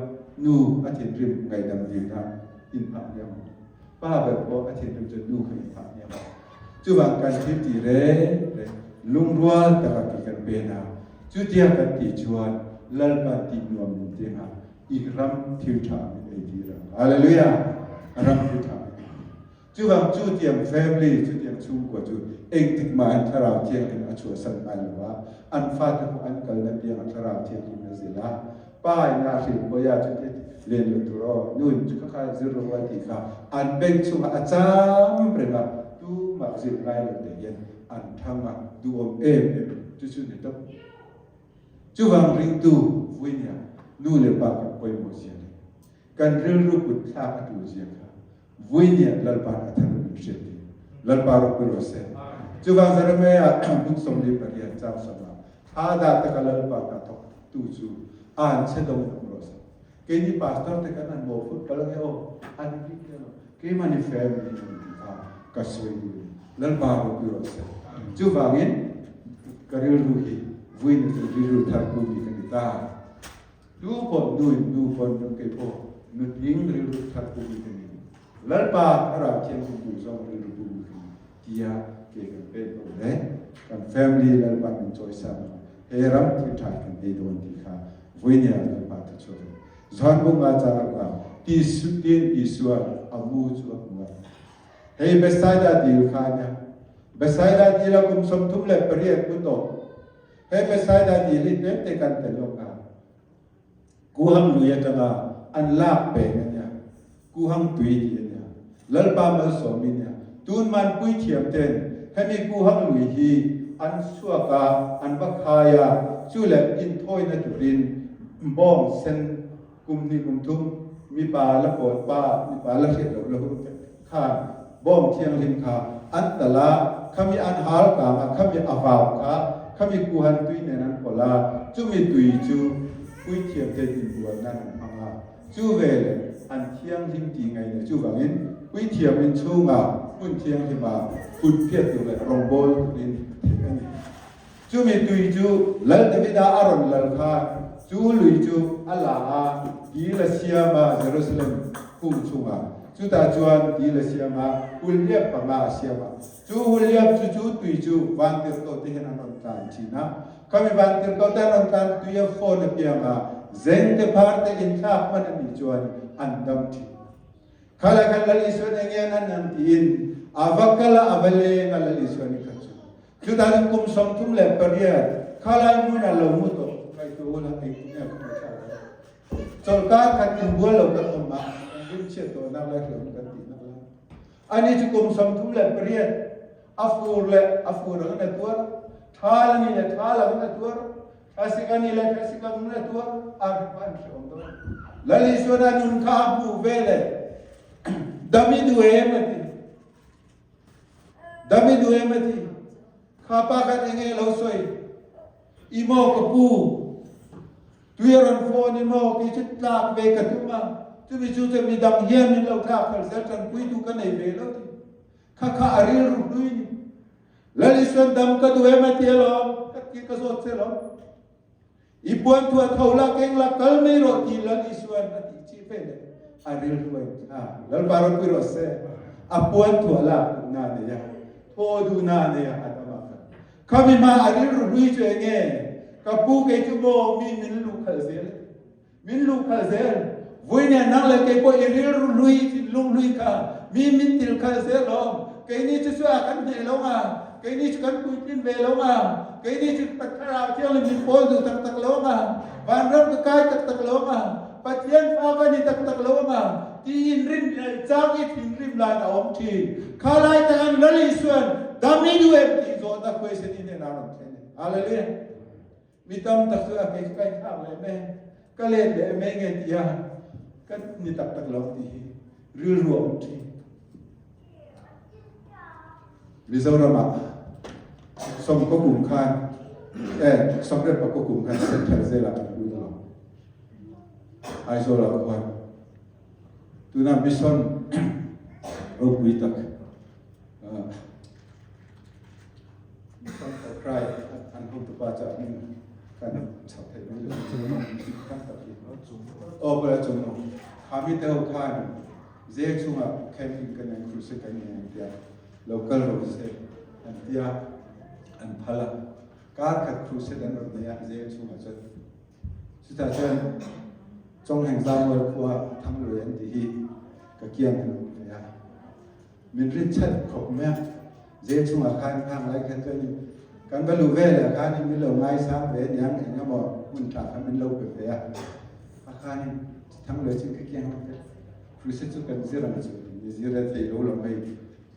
nu a thinrim ngaihdam dilna inphah hniam ang. Pa ber pawh a thinrim chuan nu kha inphah hniam ang. Chuvang kan thil tih reng reng lungrual taka ki kan pen a, chutiang kan tih chuan Lalpan tih nuam min ti ang a, i ram thil tha min ei tir ang. Hallelujah! Ram thil tha min ei tir. Chuvang chutiang family, chutiang chhungkua chu engtik mahin Thlarau Thianghlim a chhuahsan ngai lo a, an fate pawh an kalna piangah Thlarau Thianghlim a zil a, Pa in a hrilh hawi a, chuti len lo tur aw, nu in chu kha zir rawh a tih kha an beng chungah a cham reng a, tumah zir ngai lo te hian an thang a, duhawm em em chu chu ni tawp. Chuvang ringtu vui nia nu leh pa kan pawimawh zia leh kan rilru kut thlak a tul zia kha vui nia Lalpa'n a thar min hriat hi Lalpa ropui rawh se. Chuvang Jeremiah hmun 48 chang sawmah thla dah taka Lalpa hna thawk tu chu an che dawng awm rawh se. Keini pastor te kan han mawhphurh palh ange aw, an bik te lo. Keimahni family an tih kha ka sawi duh a ni. Lalpa ropui rawh se. Chuvangin ka rilru hi vuina chu rilru thar pu mi ka ni ta. Tu pawh nu in nu pawn nu kei pawh nutling rilru thar pu mi ka ni. Lalpa Thlarau Thianghlim duh zawng rilru pu mi ka ni tia ke kan pek lo le kan family Lalpa min chawisang ang he ram thil tha kan ei dawn tih kha Vuinia Lalpa thu chhuak in John bu nga chang ruk ah ti tin Isua a mu chu a hmu a. Hei Bethsaida dil kha a nia. Bethsaida dil a kum 38 mu tawh. Hei Bethsaida dil hi tlem te kan tel lawk a. Kuhang lui atanga an lak peng a nia. Kuhang tui tih a nia. Lalpa malsawm i nia. Tun man puithiam ten hemi Kuhang lui hi an chhuak a, an va khai a, chu leh inthawina turin bawng sen kum hnih kum thum mipa la pawn pa, mipa la hriat loh la hun te khan bawng thianghlim kha an talh a, khami an hal kang a, khami a vau kha khami Kuhan tui nen an pawlh a, chumi tui chu puithiam ten inbual nan an hmang a. Chu veleh an thianghlim tih ngaihna chuvangin puithiam in chhungah hmun thianghlimah kut phiat tur leh rawngbawl turin theih a ni. Chumi tui chu Lal Davida a rawn lal khan Chu lui chu a la a, dil a siam a, Jerusalem hung chungah. Chutah chuan dil a siam a, hulhliap panga a siam a. Chu hulhliap chu chu tui chu vantirhkoh te hian an rawn tlan thin a. Khami vantirhkoh te an rawn tlan tui a fawn apiang a, zeng te phar te inthlak hman a nih chuan an dam thin. Kha lai khan Lal Isuan eng nge an han ang tiin a va kal a, a va leng a Lal Isuan i kha chu. Chutah chuan kum 38 kha lai hmunah lo mu tawh ngaihtuah ula engtin nge a khawngaihthlak ang. Chawlhkar khat inbual lo kan awm a, kan rimchhiat tawh nak lai hlauhawm kan tih nak lai. Ani chu kum 38 a fur leh a fur angin a tuar, thal ani leh thal angin a tuar, thlasik ani leh thlasik angin a tuar, a an hrehawm dawn. Lal Isuan a nun kha a hmuh ve leh dam i duh em a ti. Dam i duh em a ti. Kha pa khan enge lo sawi? I maw ka pu? Tui a rawn phone i maw? Kei chu tlak ve ka tum a, chumi chu chuan midang hian min lo thlak fel zel tanpuitu ka nei ve lo ti. Kha kha a rilru hlui ni. Lal Isuan dam ka duh em a ti alawm, ka ti ka zawt che alawm. I puan thu a tho la, keng la, kal mai rawh ti Lal Isuan a tih chi ve leh a rilru a inthlak. Lalpa ropui rawh se. A puan thu a lak duhna a nei a, thaw duhna a nei a, a dam a kal. Khami hma a rilru hlui chu eng nge? Ka pu kei chu maw mi min luh khalh zel a ti. Min luh khalh zel. Vui nen nang leh kei pawh i rilru hlui, thinlung hlui kha mi min til khalh zel awm. Keini chu chu a kan hneh lo nga, keini chu kan puitlin ve lo nga, keini chu Thlarau Thianghlim min pawl duh tak tak lo nga, vanram ka kai tak tak lo nga, Pathian fa ka ni tak tak lo nga tiin rin leh chang i thinrim lain a awm thin. Kha lai takin Lal Isuan dam i duh em tih zawhna question i hnenah a rawn thlen e. Hallelujah! Mi tam tak chu a kei chu ka inthlak leh mai, ka let leh mai nge tia ka ni tak tak lo tih hi rilru a awm thin. Mizoramah sawmkaw kum khan eh sawmriat pakua kum khan Central Jail ah kan lut alawm. Aizawl ah khuan tuna mission ropui tak Mission for Christ an hotupa chu a hming kan chho theih mai lo tam tak hi. Aw pawh chung no. Kha mi te ho khan jail chungah camping kan nei crusade kan nei an tia lo kal rawh se an tia an phal a. Kar khat crusade an rawn nei a jail chungah chuan Chutah chuan Chawngheng Zamual khua Thanglui an tih hi ka kiang an awm ve a. Min rin chat khawp mai a. Jail chungah khan khang lai khan chuan kan va luh velah khan min lo ngaisang ve aniang eng emaw hmun tha kha min lo pe ve a. A khanin Thanglui chu ka kiang an awm ve. Crusade chu kan zir ang chu ni zir a thei lo lo mai.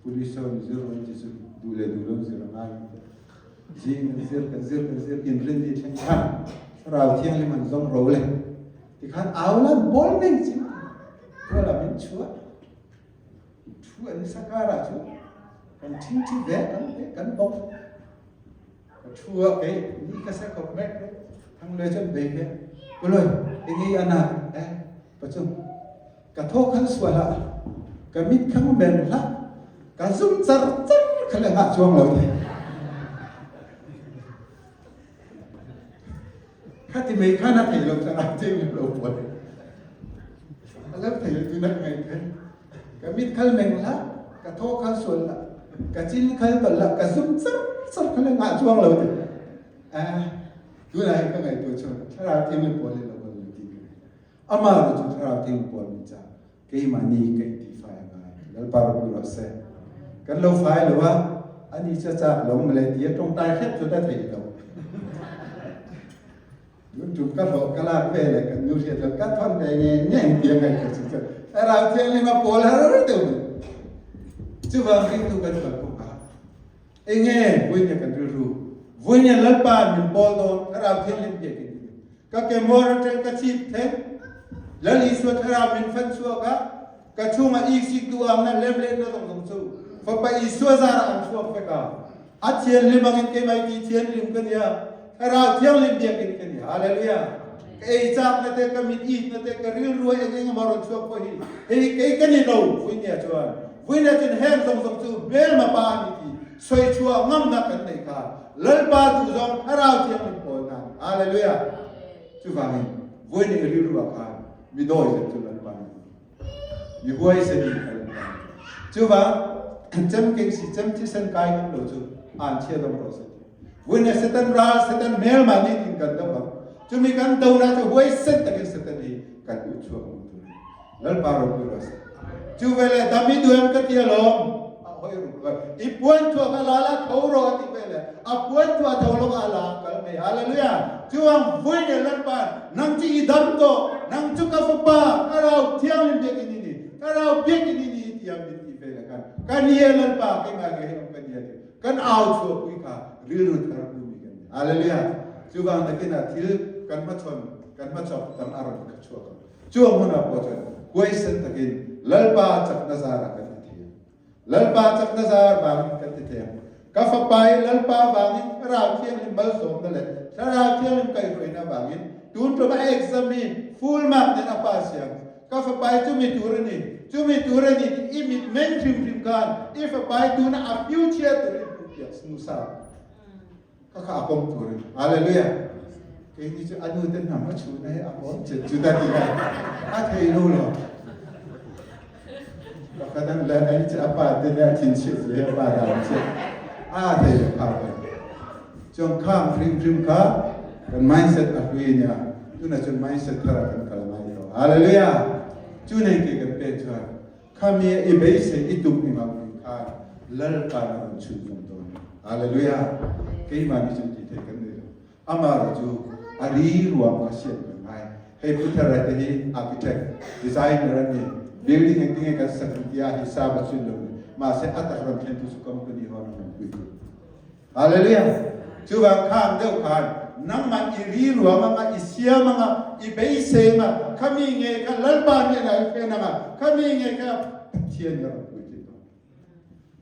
Police ho an zir rawn ti chu duh leh duh lo zir a ngai ang te. Zing kan zir kan zir kan zir inrin ni thleng khan Thlarau Thianghlim an zawng ro le. Tikhan au lan pawl meng chi tuala min chhuah thu an sakara chu kan thing thi ve kan te kan bawk ka thu a kei ni ka se khop mek thang le chuan bei ve kuloi engei ana eh pachu Ka thaw khan sual ah ka mit khang men hlah ka zum char char kha le ngah chuang lo te. Kha ti mei khan a thei lo chang ah cheng lo puan. A lo thei lo tu nak ngai khan. Ka mit khal meng hlah ka thaw khal sual lah ka chin khal tol lah ka zum char char kha le ngah chuang lo te. Ah tunah hi ka ngaihtuah chuan thlarau thianghlim pawl hi lo kal lo ti ka Amah ro cu Thlarau Thiang pawl nih cah keimah nih ka in ti fai a ngai. Lalpa ropui rawh seh. Kan lo fai lo a, ani cu a cak lo male ti a tawngtai hrep cu ta thei lo. Tun tum ka hlawh ka lak ve le kan nu hriat lo ka thon ve nge nge ti a ngai ka chu cu Thlarau Thianghlim a pawl har deuh mi. Chuvang ringtu kan kal kong ah enge vui ne kan rilru vui ne Lalpa min pawl dawn Thlarau Thianghlim biakinn Ka kemawr atang ka chip theng. Lal Isua thlarau min fan chuak a, ka chungah iksik duham na lem le na zong zong cu Fapa Isua zar ah an chuak vek a. A thianghlim angin keimah ti thianghlim ka nia. Thlarau thianghlim biakinn ka nia. Hallelujah. Ka ei chak na te, ka mit it na te, ka rilru eng eng emaw rawn chuak pawh hi hei kei ka ni lo vui nia chuan. Vui nia cun heng zong zong cu hmelma pa ani ti soi chuah ngamnak kan nei kha Lalpa duh zong Thlarau Thianghlim pawl hna. Hallelujah. Chuvangin vawi nei rilru ah khan mi dawi zet chu Lalpa ni. Mi huaisen in kha Lalpa ni. Chuvang chem keng si chem thisen kai ngam lo chu an chhia dawng rawh se ti. Vawi nei Satan ral Satan hmelma ni tin kan do ang. Chumi kan do na chu huaisen takin Satan hi kan u chhuak ngam tur a ni. Lalpa ropui rawh se. Chu veleh dam i duh em ka ti alawm. A hawi ruk ruk a. I puan thuah kha la la tho rawh a tih veleh a puan thuah tho lawk a la kal mai. Hallelujah! Chuang vui leh Lalpa nang chu i dam tawh, nang chu ka fapa, ka rau thianghlim biakinn i ni, ka rau biakinn i ni i ti a min tih veleh khan ka ni e Lalpa keimah nge hi awm ka ni a ti. Kan au chhuahpui kha rilru thar pu mi kan ni. Hallelujah! Chuvang nakinah thil kan hmachhawn, kan hmachhawp tam a rawn kha chhuak ang. Chu a hmunah pawh chuan huaisen takin Lalpa chakna zarah kan ti thei ang. Lalpa chakna zar vangin kan ti thei ang. Ka fapa hi Lalpa vangin Thlarau Thianghlim malsawmna leh Thlarau Thianghlim kaihhruaina vangin tun ṭuma a exam hi full mark nen a pass siam. Ka fapa hi chumi tur a ni, chumi tur a ni tih i mit meng hrim hrim khan i fapa hi tuna a future tur i hmuh piah hmuh sa. Ka kha a pawm tur in. Hallelujah. Kei ni chu a nu te hnam a chhu na hi a pawm chet chu ta ti ka a thei lo lo. Pakhat an le ai che a pa te ne a thin chhiat zia a pa dan che a thei lo kha ka. Chuan khang hrim hrim kha kan mindset a hlui nia. Tuna chuan mindset thar a kan kal ngai to. Hallelujah. Chu nei ke kan pe chuan Khami i beisei i tum engah min khan Lalpa na rawn chhun zawm dawn a ni. Hallelujah! Keimah nih cun ti thei kan nei lo. Amah ro cu a ri ruang kha siam kan ngai. Hei Pu Thar te hi architect, designer an ni. Building engtin nge kan sak ang tiah hi sa va chun lo ni. Mahse a tak ram thlentu cu company ho an rawn pui tu. Hallelujah! Chuvang khang deuh khan nangmah i ri ruang anga i siam anga i beisei anga khami nge kha Lalpa hnenah i hren anga khami nge kha Pathian hi a rawn pui thin dawn.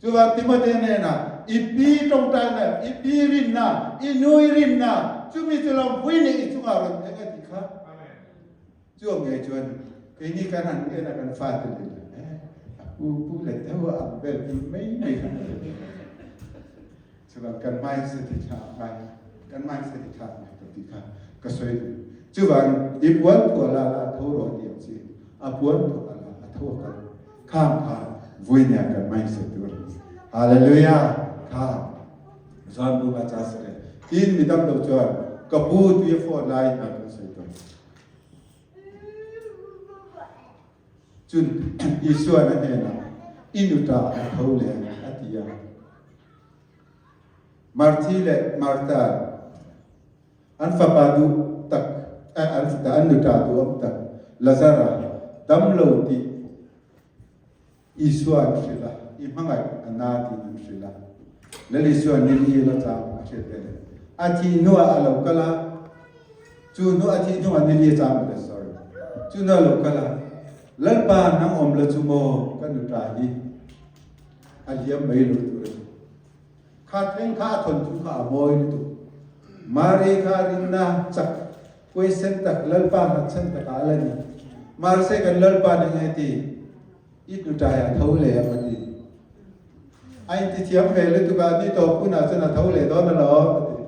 Chuvang Timote hnenah i pi tawngtaina, i pi rinna, i nu i rinna chumi chu lo vui leh i chungah rawn thleng a ti kha. Chu ang ngei chuan keini kan han en a kan fate nen eh a pu pu leh deuh a ang vel ti mai mai khan a ti. Chuvang kan mindset hi tha ngai kan mindset hi tha ngai ka ti kha ka sawi duh. Chuvang i puan phuah la la tho rawh ti ang chi a puan phuah la a tho a kal khang kha vui nia kan mindset tur. Hallelujah kha zan bu ma cha sare tin midam lo chuan ka pu tui a phone lai na kan sawi tawh. Cun Isuan a hnenah, I nuṭa a tho leng, a ti a. Marthi le Martha an fapa duh tak an nuṭa duhawm tak Lazara damlo tih Isua an hrilh a, i hmangaih a na tiin an hrilh a. Lal Isua ni li la chang a hriat veleh a thih hnuah a lo kal a, cu hnu a thih hnuah ni li a chang veleh, sorry, cu hnuah a lo kal a, Lalpa nang awm la cu maw ka nuṭa hi a liam mai lo tur a ni. Kha thleng kha a thawnthu kha a mawi lutuk. Mari kha rinna chak huaisen tak Lalpa hnatchan takah a la ni. Mahse kan Lalpa nih nge ti? I nuṭai a tho leh ang a ti. A intithiam ve lutuk a, ni tawp hunah chuan a tho leh dawn alawm a ti.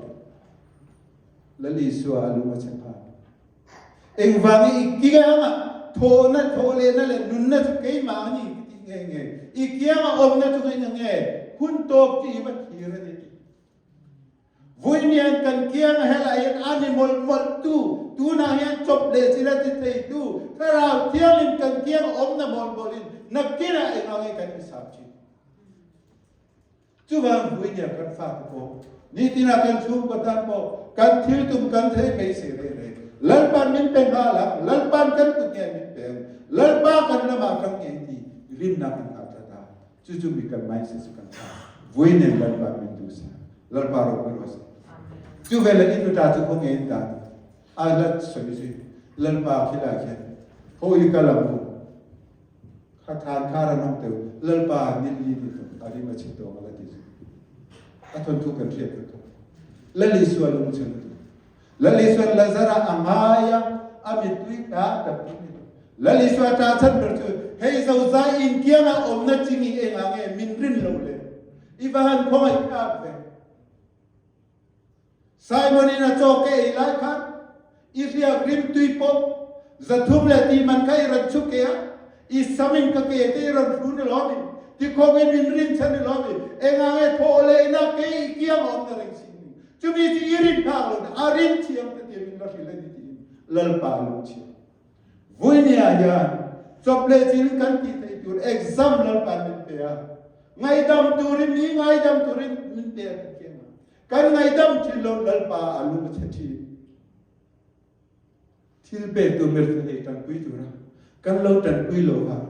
Lal Isua a lung a chhe nghal. Engvangin i kianga thawhna, thawhlehna leh nunna chu keimah a ni ka tih nge nge? I kianga awmna chu ngaihna nge? Hun tawp chu i va thlir a ni tih. Vuinian kan kianga helai hian a ni mawlh mawlh tu, tunah hian chawp leh chil a ti thei tu, Thlarau Thianghlim kan kianga awmna mawlh mawlh in nakinah engah nge kan insam thin? Chuvang vuinian kan fate pawh, nitina kan chhungkaw tan pawh kan thil tum kan thei beisei reng reng. Lalpan min pe nghal ang, Lalpan kan kut nge min pe ang, Lalpa kan lamah kan ngei ti rinna kan ngah tlat a. Chu chu mi kan mindset chu kan tha. Vui nen Lalpa min duh sa. Lalpa ropui rawh se. Chu veleh in nuta chu khaw nge in dan? A la sawi zui. Lalpa khilai khian ho i kal ang u. Kha than kha ran hong teu. Lalpa nil li ni to a rim a chhe tawng a la ti zui. A thawnthu kan hriat vek kha. Lal Isua lung chhe lutuk. Lal Isuan Lazara a ngai a, a mittui tla tap tih ni lo. Lal Isua ṭah chhan ber chu, Hei zozai in kiangah awmna chi ngi engah nge min rin lo le? I va han khawngaih thlak ve. Simon in a chaw ke ei lai khan. I hriak rimtui pawh 300 leh ti man kha i rawn chhuk ke a, i sam in ka ke te i rawn hru ni lawm i, tikhawng in min rin chhan ni lawm i, enga nge thawh leh ina ke i kiang a awm na reng si ni. Chumi chu i rin phak lo na, a rin thiam te tia min va hrilh a ni tiin Lalpa a lungchhiat. Vuinia hian chawp leh chil kan tih theih tur exam Lalpa'n min pe a, ngaihdam turin mi ngaidam turin min pe a kan kiang a. Kan ngaihdam thin lo Lalpa a lung a chhe thin. Thil pek tur mirtha nei tanpui tura kan lo tanpui lo vang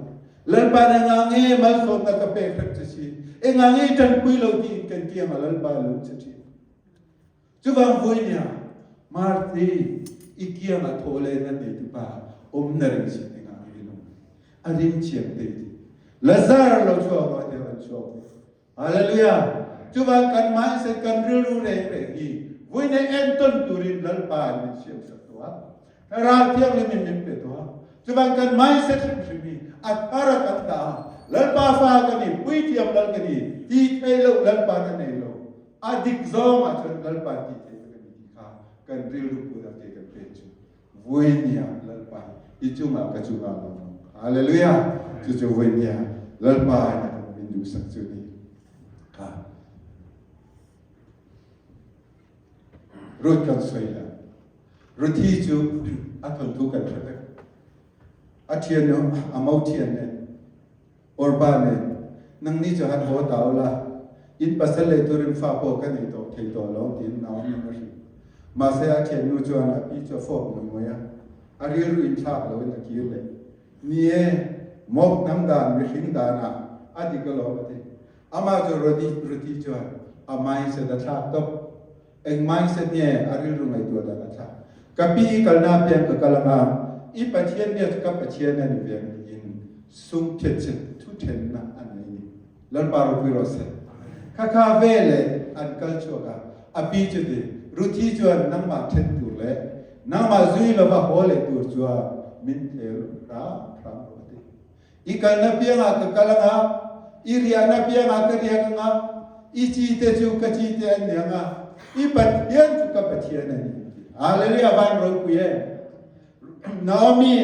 Lalpa'n engah nge malsawmna ka pek hrep che si, engah nge i tanpui lo tiin kan kiang a Lalpa a lung chhe thin. Chuvang vawinia Marthi i kiangah thawh leh na nei tupa awm na ring si engah nge i lung a ring thiam te ti. Lazar lo chhuak rawh a ti a rawn chhuak ve. Hallelujah! Chuvang kan mindset kan rilru reng reng hi vawinia entawn turin Lalpa in min siamsak tawh a, Thlarau Thianghlim in min pe tawh a. Chuvang kan mindset hrimhrim hi a thar a kan dah a, Lalpa fa ka ni, puithiam lal ka ni, ti thei loh Lalpa na nei lo. A dik zawngah chuan Lalpa tih theih vek a ni tih kha kan rilru put a ke kan pen chu Vuinia Lalpa hi i chungah ka chungah a lo awm. Hallelujah! Chu chu Vuinia Lalpa in a kan min duhsak chu ni kha. Ruth kan sawi la. Ruthi chu a thawnthu kan hre vek. A thian a mo thian nen Orpa nen, Nangni chu han haw ta ula, in pasal leh turin fa pawh ka nei tawh thei tawh lo, tiin Naomi a hrilh. Mahse, a thiannu chuan a pi chu a fawp ngawih ngawih a, a rilru inthlak loin a kir leh. Ni e, Moab hnam dan mihring danah a dik alawm a ti. Amah chu Ruthi chuan a mindset a thlak tawp. Eng mindset nge a rilru ngaihtuah dan a thlak? Ka pi i kalna apiang ka kal anga, i Pathian nia chu ka Pathian a ni ve ang tiin sum phiatchhe thu thenna a nei a ni. Lalpa ropui rawh se. Kha kha ve leh an kal chhuak a, a pi chu ti, Ruthi chuan nangmah then tur leh nangmah zui lova haw leh tur chuan min thel hram hram rawh a ti. I kalna piangah ka kal anga, i riahna piangah ka riak anga, i chi te chu ka chi te an ni anga, i Pathian chu ka Pathian a ni a ti. Hallelujah van ropui em! Naomi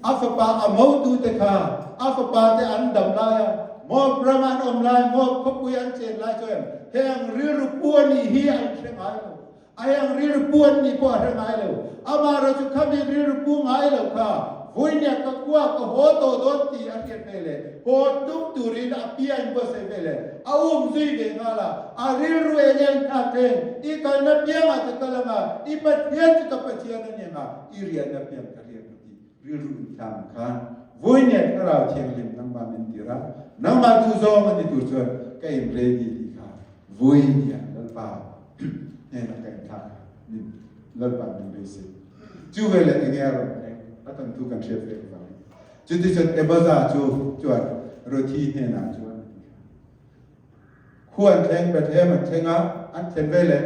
a fapa a motu te kha a fapa te an dam lai a, Moab ram an awm lai, Moab khawpui an chen lai chuan heng rilru pu a nih hi an hre ngai lo. A heng rilru pu an nih pawh a hre ngai lo. Amaherawh chu khami rilru pu ngai lo kha vawinia ka khua ka haw tawh dawn tih a hriat ve leh haw tum turin a pia in buatsaih ve leh a um zui ve nghal a. A rilru eng eng thlak thleng i kalna piangah ka kal anga, i Pathian chu ka Pathian a ni anga, i riahna piang ka riak ang tih rilru inthlang ang khan vawinia Thlarau Thianghlim nangmah min tir a, nangmah duhzawng a ni tur chuan ka in ready tih kha vawinia Lalpa hnenah ka inthlak a, min Lalpa'n min beisei. Chu veleh enge a rawn thleng a tan thu kan hriat vek avangin. Chutichuan Eboza chu chuan Ruthi hnenah chuan a ti kha. Khu an thleng, Bethlehem an thleng a, an thlen veleh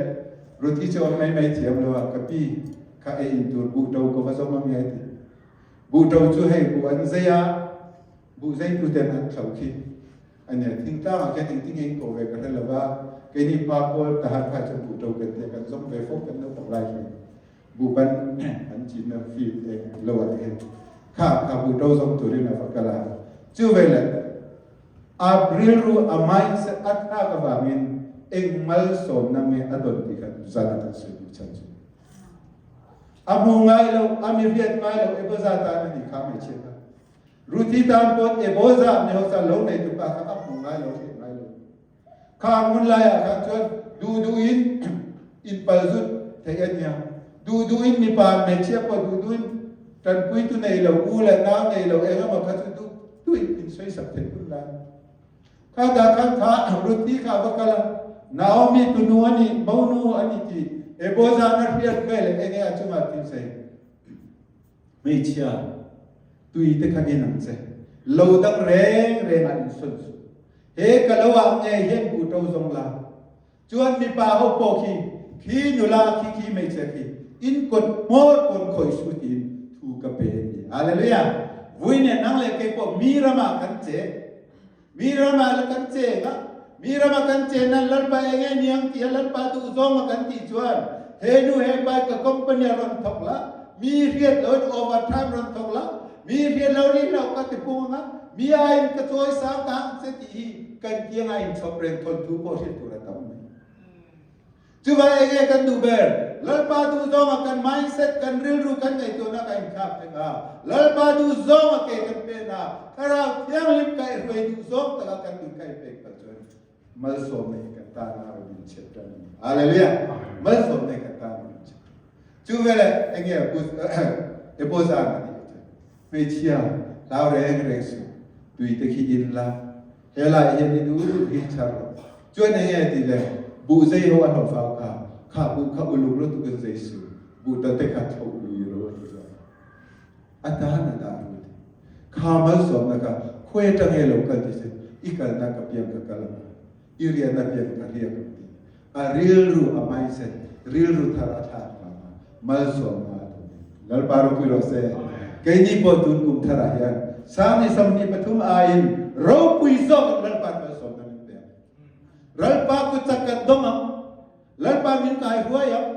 Ruthi chu awm mai mai thiam lo a, ka pi kha ei in tur buh to ka va zawm ange a ti. Buh to chu hei buh an zei a, buh zeitu ten an thlo khi. A nia, thingtlangah khian engtin nge in koh ve ka hre lo va, keini pa pawl Tahan kha chuan buh to kan tia kan zawm ve fo kan naupang lai hian buh ban an chinna field eng lo ah te hian kha kha buh to zawm turin a va kal a, chu veleh a rilru a mindset a thlak avangin eng malsawmna nge a dawn tih kha zan a kan sawi duh chhan chu. A hmu ngai lo, a mi hriat ngai lo Eboza tan a nih kha hmeichhia kha. Ruthi tan pawn Eboza mihausa lo nei tupa kha a hmu ngai lo, hriat ngai lo. Kha hmun laiah khan chuan duh duhin inpalzut theih a nia. Duh duhin mipa hmeichhia pawh duh duhin tanpuitu nei lo, u leh nau nei lo eng emaw kha chu duh duhin insawisak theih hun lai. Kha dah khan kha Ruthi kha a va kal a, Naomi tunu a nih, monu a ni tih Eboza na hriat veleh enge a chungah thil sawi. Hmeichhia tui te kha en ang che. Lo dang reng reng ah in sawn suh. He ka lo ah nge hian buh to zawng la. Chuan mipa ho pawh khi, khi nula khi khi hmeichhia khi in kawt hmawr pawn khawih suh tiin thu ka pe a ti. Hallelujah! Vui nen nang leh kei pawh mi ram ah kan che. Mi ram ah la kan cheng a, mi ram ah kan chen nan Lalpa eng nge niang ti a Lalpa duh zawng a kan tih chuan he nu he pa ka company ah rawn thawk la, Mi hriat loin overtime rawn thawk la, mi hriat lo rih lo ka ti pung anga, mi aiin ka chawi sang ta ang che tih hi kan kianga inchhawp reng thawnthu pawh hriat tur a tam mai. Chuvang enge kan duh ber? Lalpa duh zawnga kan mindset, kan rilru, kan ngaihtuahna kan inthlak thei a. Lalpa duh zawnga ke kan pen a, Thlarau Thianghlim kaihhruai duh zawng taka kan nun kha i pek palh chuan malsawmna hi kan tan a rawn inchhep tan a ni. Hallelujah! Malsawmna hi kan tan a rawn inchhep tan. Chu veleh enge Ebozan a tih chuan hmeichhia hlau reng reng suh, tui te khi in la, Helai hian i duh duh hi chhar rawh. Chuan enge a tih le? Buh zei ho a hlawh fau kha, kha buh kha uluk lutuk in zei su, buh ta te kha thloh lui ro a ti zawk a. A tan a dah ru ti. Kha malsawmna kha khawi atang nge lo kal ti se, i kalna ka piang ka kal ang a, i riahna piang ka riak ang ti. A rilru a mindset, rilru thar a thlak vanga malsawmna a tum hi. Lalpa ropui rawh se. Keini pawh tun kum tharah hian Sang ni 23 aiin ropui zawk in Lalpa'n malsawmna min pe ang. Lalpa kut chak kan dawng ang. Lalpa min kai huai ang.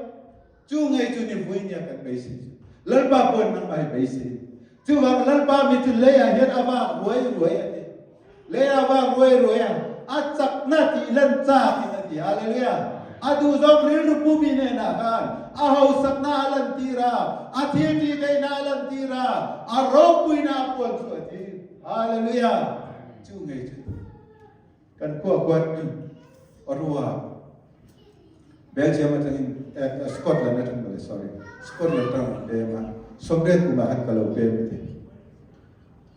Chu ngei chu ni vui nia kan beisei chu. Lalpa pawn nangmah hi beisei. Chuvang Lalpa mi chu leiah hian a vak ruai ruai a ti. Leiah a vak ruai ruai a, a chakna tih lan chak in a ti. Hallelujah! A duhzawng rilru pu mi hnenah khan a hausakna a lantir a, a thil tih theihna a lantir a, a ropuina a puan chhuah thin. Hallelujah! Chu ngei chu Kan khua khuan Ottawa, Belgium atangin Scotland atang mawle sorry, Scotland atang an pem a, sawmriat kumah khan ka lo pem ti.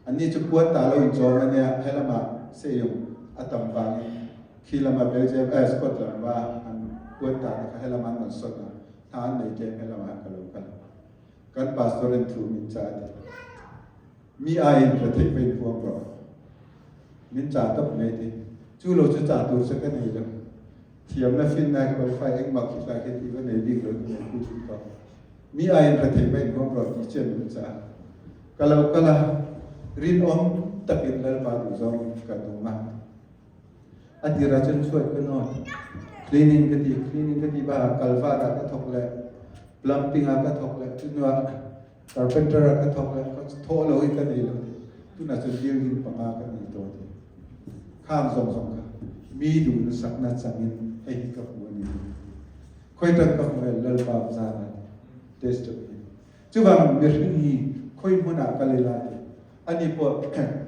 Anni chu puan ta lo inchawm a nia, helamah seiung a tam vangin khi lama Belgium eh Scotland rama an puan ta te kha helamah an rawn sawt a, hna an nei tlem helamah khan ka lo kal. Kan pastor in thu min cha a ti. Mi aiin ka theih va inhuam rawh. Min chah tawp mai ti. Chu lo chu chah tur che ka nei lo. Thiamna finna qualify engmah khi hlai khi ti va nei bik lo ti mai pu thin ko. Mi aiin ka theih va inhuam rawh tih chian min chah. Ka lo kal a, rinawm takin Lalpa duhzawng ka nung a. A tirah cun chuat ka nawn. Cleaning ka ti, cleaning ka ti bakah kalvat ah ka thawk leh, plumbing ah ka thawk leh, cu hnuah Carpenter ah ka thawk le thawh lo hi ka nei lo ti. Tunah cun building panga ka nei tawh ti. Khang zong zong kha mi duh na sakna cang in hei hi ka hmu ani ti. Khoi tan ka hmu el lalpa zan ah testimony. Cuvang mihring hi khoi hmun ah kal ila ti. Ani pawh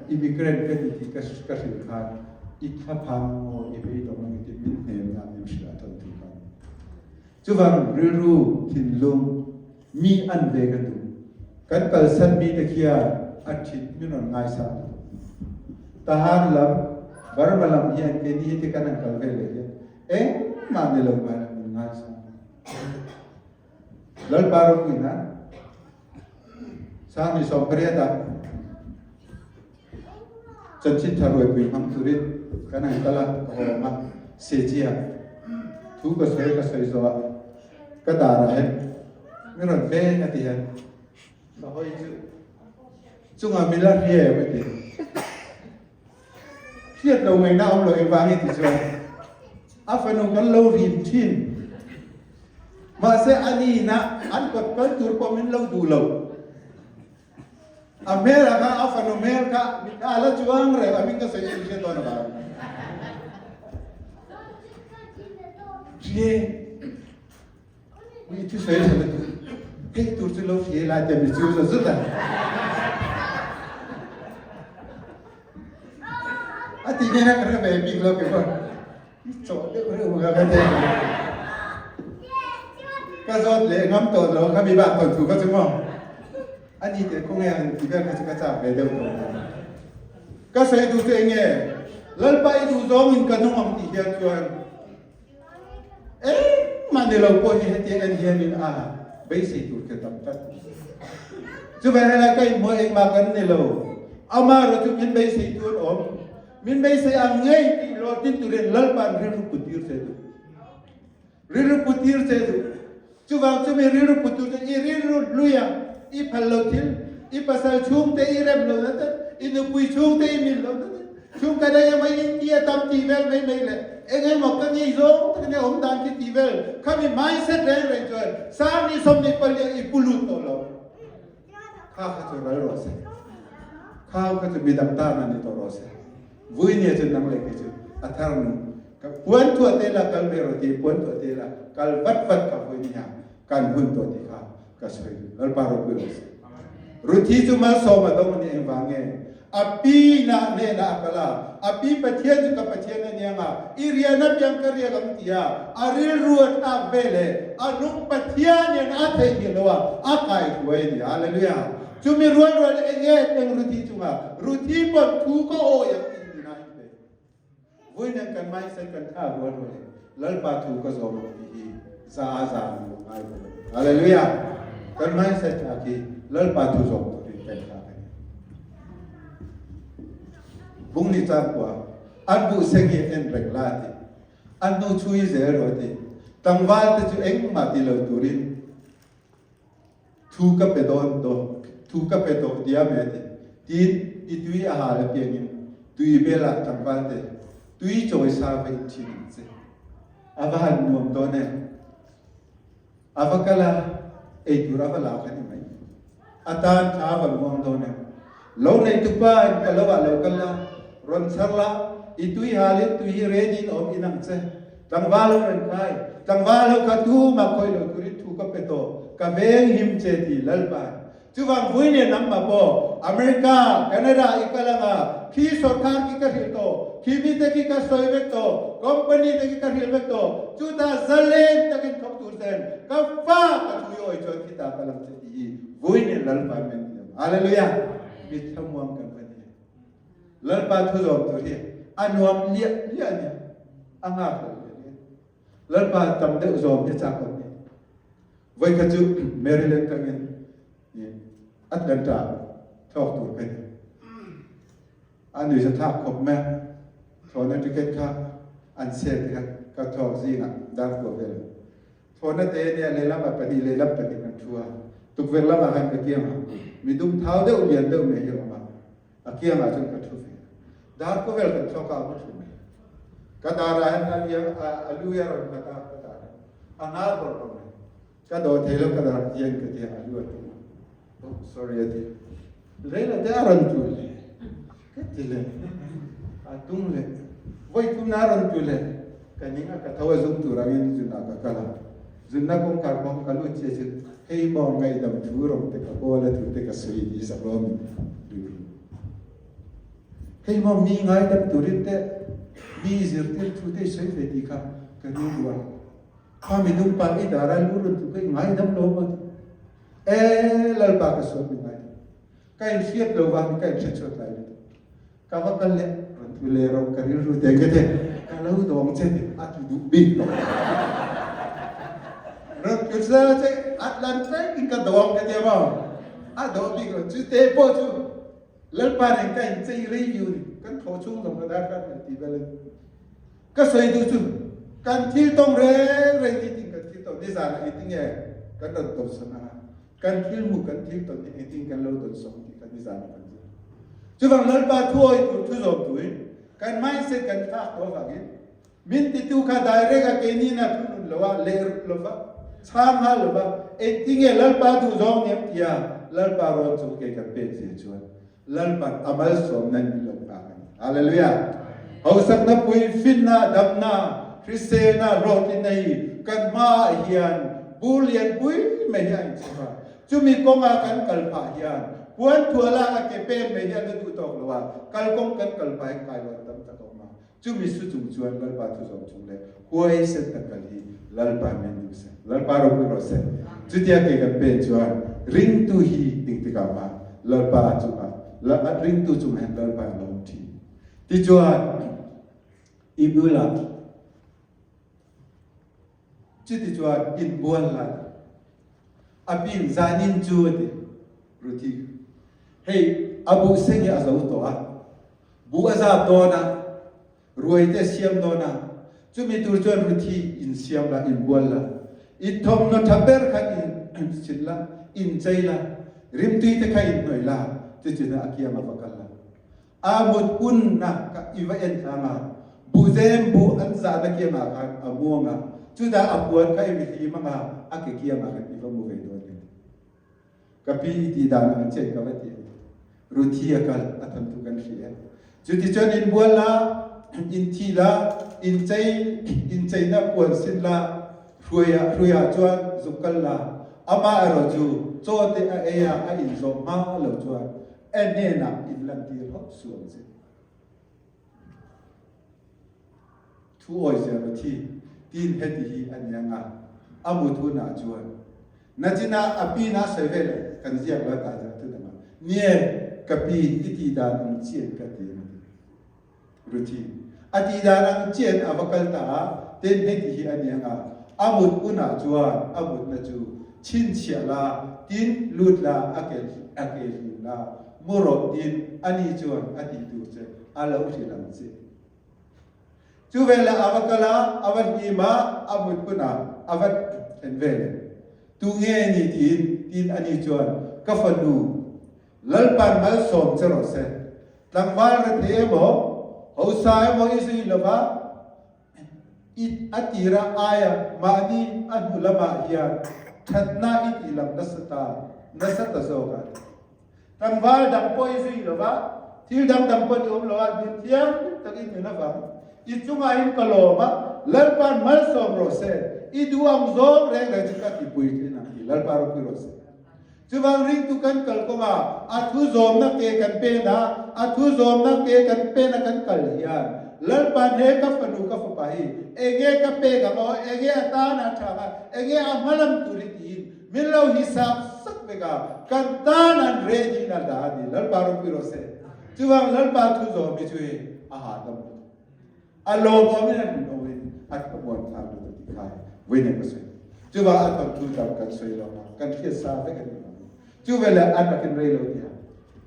immigrant ka ti ti ka ka hril khan i thlaphang maw i beidong ang ti min hnem na min hrilh a ton tu khan. Cuvang rilru thinlung mi an ve ka duh. Kan kalsan mi te khian a ṭhit min rawn ngaisang lutuk. Tahan lam, Burma lam hian keini hi te kan han kal ve leh hian engmah ni lo ngai lo min ngaisang. Lalpa ropui nan Sang ni 18 ah Chanchin tha ruaipui hmang turin kan han kal a, ka haw a, Sejia thu ka sawi ka sawi zawh ah ka dar ah hian mi rawn veng a ti hian ka hawi chu chungah mi la hria em a ti. Hriat lo ngaihna awm lo engvang i ti chuan a fanu kan lo rim thin. Mahse a nina an kawt kal tur pawh min lo duh lo. A hmel ah kha a fanu hmel kha a la chuang reng a hming ka sawi chu in hriat dawn avang. Hrie mi thu sawi tha lutuk hei tur chu lo hrie lai te mi chu za zut a. A ti nge na ka hre ve bik lo ke pawh. I chawh deuh reuh ka ka ti. Ka zawt leh ngam tawh lo kha mi bak tawn thu kha chu maw. Ani te khawnge han ti vel kha chu ka chak ve deuh tawh lo. Ka sawi duh chu enge Lalpa i duh zawng in ka nung ang tih hian chuan engmah ni lo pawh hi hetiang en hian in a beisei tur khi a tam tlat. Chuvang helai ka inhmuh engmah kan ni lo. Amaherawhchu min beisei tur awm. Min beisei ang ngei tih hlawhtlin turin Lalpa'n rilru putir che duh. Rilru putir che duh. Chuvang chu mi rilru put tur chu i rilru hlui a, i phal lo thil, i pasal chhungte i rem lo na te, i nupui chhungte i mil lo na te, chhungkhat eng emaw i inti a tam tih vel mai mai leh eng emaw ka ngei zawng tak nia awm dan khi tih vel kha mi mindset reng reng chuan sang ni 24 i pu lut tawh lo. Kha kha chu ral rawh se. Khau kha chu midang tan a ni tawh rawh se. Vui nia chu nang leh kei chu a thar nu ka puan thuah te la kal ve rawh ti puan thuah te la kal vat vat ka vui nia kan hun tawh ti kha ka sawi duh. Lalpa ropui rawh se. Ruthi chu malsawm a dawng a ni engvang nge? A pi na hnenah a kal a, a pi Pathian chu ka Pathian a niang a, i rian apiang ka riak ang ti a, a rilru a thlak ve leh a nung Pathian in a theihnghilh lo a, a kaihruai a ni. Hallelujah! Chumi rual rual eng nge eng Ruthi chungah Ruthi pawn thu ka awi ang tih nunah a inpe. Vawiin kan mindset kan thlak rual rual in Lalpa thu ka zawm ang tih hi za a za an lo ngai bawk a ni. Hallelujah! Kan mindset thlak hi Lalpa thu zawm turin kan thlak a ni. Bung ni chang kua an buh seng hi en reng la a ti. An hnu chhui zel rawh a ti. Tlangval te chu engmah ti lo turin Thu ka pe dawn tawh, thu ka pe tawh diam e ti. Tin, i tui a hal apiangin tui belah tlangval te tui chawi sa va in thin ang che. A va han nuam dawn e. A va kal a, ei tur a va la kha ni mai. A tan thla a va muang dawn em. Lo neitupa in ka lo ah lo kal la, rawn chhar la, i tui halin tui hi ready in awm in ang che. Tlangval ho rawn khai, tlangval ho kha tumah khawih lo turin thu ka pe tawh, ka veng him che ti Lalpa. Chuvang vui nen nangmah pawh America, Canada i kal anga khi sorkar khi ka hrilh tawh, khi mite khi ka sawi vek tawh, company te khi ka hrilh vek tawh, chutah zalen takin thawk tur ten ka fa ka thu i awi chuan khitah kal ang che ti hi vui nen Lalpa min ti ang. Hallelujah! Mi thlamuang kan va ni. Lalpa thu zawm tur hi a nuam liah liah a ni. A ngak lo liah liah. Lalpa tam deuh zawm hi chak awm ni. Voikhat chu Maryland tangin Atlanta thawk tur ka ni. A nui sa thlak khawp mai. Thlawhna ticket kha an sale te kha ka thawk zingah dar kua vel. Thlawhna te nia lehlam ah pahnih lehlam pahnih kan thu a. Tukverh lamah khan ka kiang a, mi dum thau deuh lian deuh mai hi a awm a, a kiangah chuan ka thu ve a. Dar khawvel kan thlawk a, a mu thu mai. Ka darah hian a liang a, a lu hi a rawn nghat a, ka darah a ngal bawrh bawrh mai. Ka dawh thei lo, ka dar hian ka ti a, a lu a tum a. Oh, sorry a ti. Reilo te a rawn tu leh, ka ti leh, a tum leh. Vawi thum na a rawn tu leh, ka ning a, ka tho a zum tur angin zunah ka kal a. Zunna kawngkhar pawh ka lut chiah chu hei maw ngaihdam thu rawng te ka kawl a thu te ka sawi ni sak lo min rilru. Hei maw mi ngaidam turin te mi zirtir thu te i sawi ve tih kha ka rilru a. Kha mi nungpa i dar a lu rawn tu kha i ngaidam lo maw ti. E Lalpa ka sawi mi ngaidam. Ka inhriat lo vang ka inhre chhuat lai lutuk. Ka va kal leh rawn tlu leh rawh ka rilru te ka ti ka lo dawng che ti a tlu duh bik lo. Rawn tlu sela che a tlan tlem in ka dawng ka tia maw a dawh bik lo chu te pawh chu Lalpa nen ka inchei rei viau ni kan thaw chhung zawng ka dar kar kan ti vel a ni. Ka sawi duh chu kan thil tawng reng reng ni ting kan thil tawng nizan ah engtin nge kan rawn tawhsan anga Kan thil hmuh kan thil tawn hi engtin kan lo tawn sawm tih kha nizan ah kan zir. Chuvang Lalpa thu awi tur thu zawm tuin kan mindset kan thlak tawh avangin min titu kha direct a keini na thu nun lo a, leh ruk lo va, chhang nghal lo va, engtin nge Lalpa duh zawng niam tia Lalpa rawn chu kei kan pek zia chuan Lalpan a malsawm nan min lo nghak a ni. Hallelujah! Hausakna pui, finna, damna, hriselna, hlawhtlinna hi kan hmaah hian bur lian pui mai hi a inchhawm a. Chumi kawnga kan kal phah hian puan thuala a ke pen mai hi a la duh tawk lo a, kalkawng kan kal phah hi kailawn tam tak a awm a. Chumi su chung chuan Lalpa thu zawm chung leh huaisen tak kal hi Lalpa min duh se. Lalpa ropui rawh se. Chutia ke kan pen chuan ringtu hi engtikah mah Lalpa chungah ringtu chungah hian Lalpa a lo awm thin. Tichuan i bulah chutichuan inbual lai a pin zanin chu a ti Ruthi hei a buh seng hi a zo tawh a Buh a zap dawn a, ruai te a siam dawn a, chumi tur chuan Ruthi in siam la, in bual la, i thawmhnaw tha ber kha in sil la, in chei la, rimtui te kha in hnawih la, chuchuna a kiang a va kal la. A mut unna kha i va en thlang a, buhzem buh an zahna kiangah khan a muang a, chutah a puan kha i va hlim ang a, a ke kiangah khan i va mu ve dawn em? Ka pi i ti dan ang chiah in ka va ti. Ruthi a kal a thamtu kan hria. Cuticun in bual la, in thi la, in chei in cheina puan sin la, hruai ah hruai ah chuan zuk kal la. Amah erawh cu caw te a ei ah a in zawh hma lo chuan a hnenah in lantir hauh suh ang che. Thu awizia Ruthi tiin heti hi a ni anga a mut hunah chuan nachinah a pi na sawi vel kan ziak lo tah ziah thu dangah nie ka pi i tih dan ang chian ka ti a ti. Ruthi a tih dan ang chian a va kal ta a tin heti hi a ni anga a mut hunah chuan a mutna chu chhinchhiah la tin lut la a ke a ke hlim la mu rawh tin ani chuan a tih tur che a lo hrilh ang che. Chu veleh a va kal a, a va hnim a, a mut hunah a va thlen veleh. Tu nge ni tiin, tiin ani chuan, Ka fanu, Lalpa'n malsawm che rawh se. Tlangval rethei emaw, hausa emaw i zui lova, i a tira aia mahni a hnu lamah hian thatna i tih lam nasa ta, nasa ta zawk a ti. Tlangval dang pawh i zui lo va, thil dang dang pawh i awm lo a, min thianghlim takin min avang. I chungah in ka lawm a, Lalpa'n malsawm rawh se, i duh ang zawng reng reng chu ka tipui thin ang tih Lalpa ropui rawh se. Chuvang ringtu kan kal kawngah a thu zawmna ke kan pen a, a thu zawmna ke kan pen a kan kal hian Lalpa'n he ka fanu ka fapa hi enge ka pek ang aw, enge a tan a tha ang a, enge a hmalam tur hi tiin Min lo hi sak sak vek a, kan tan an ready na dah a ni. Lalpa ropui rawh se. Chuvang Lalpa thu zawm hi chu hi a hahdam lutuk. A lawmawm in a rinawm in a thlamuan thlak lutuk tih kha vui nen ka sawi. Chuvang a thawnthu tam kan sawi lo a, kan hriat sa vek a ni lo. Chu veleh an rakin rei lo tia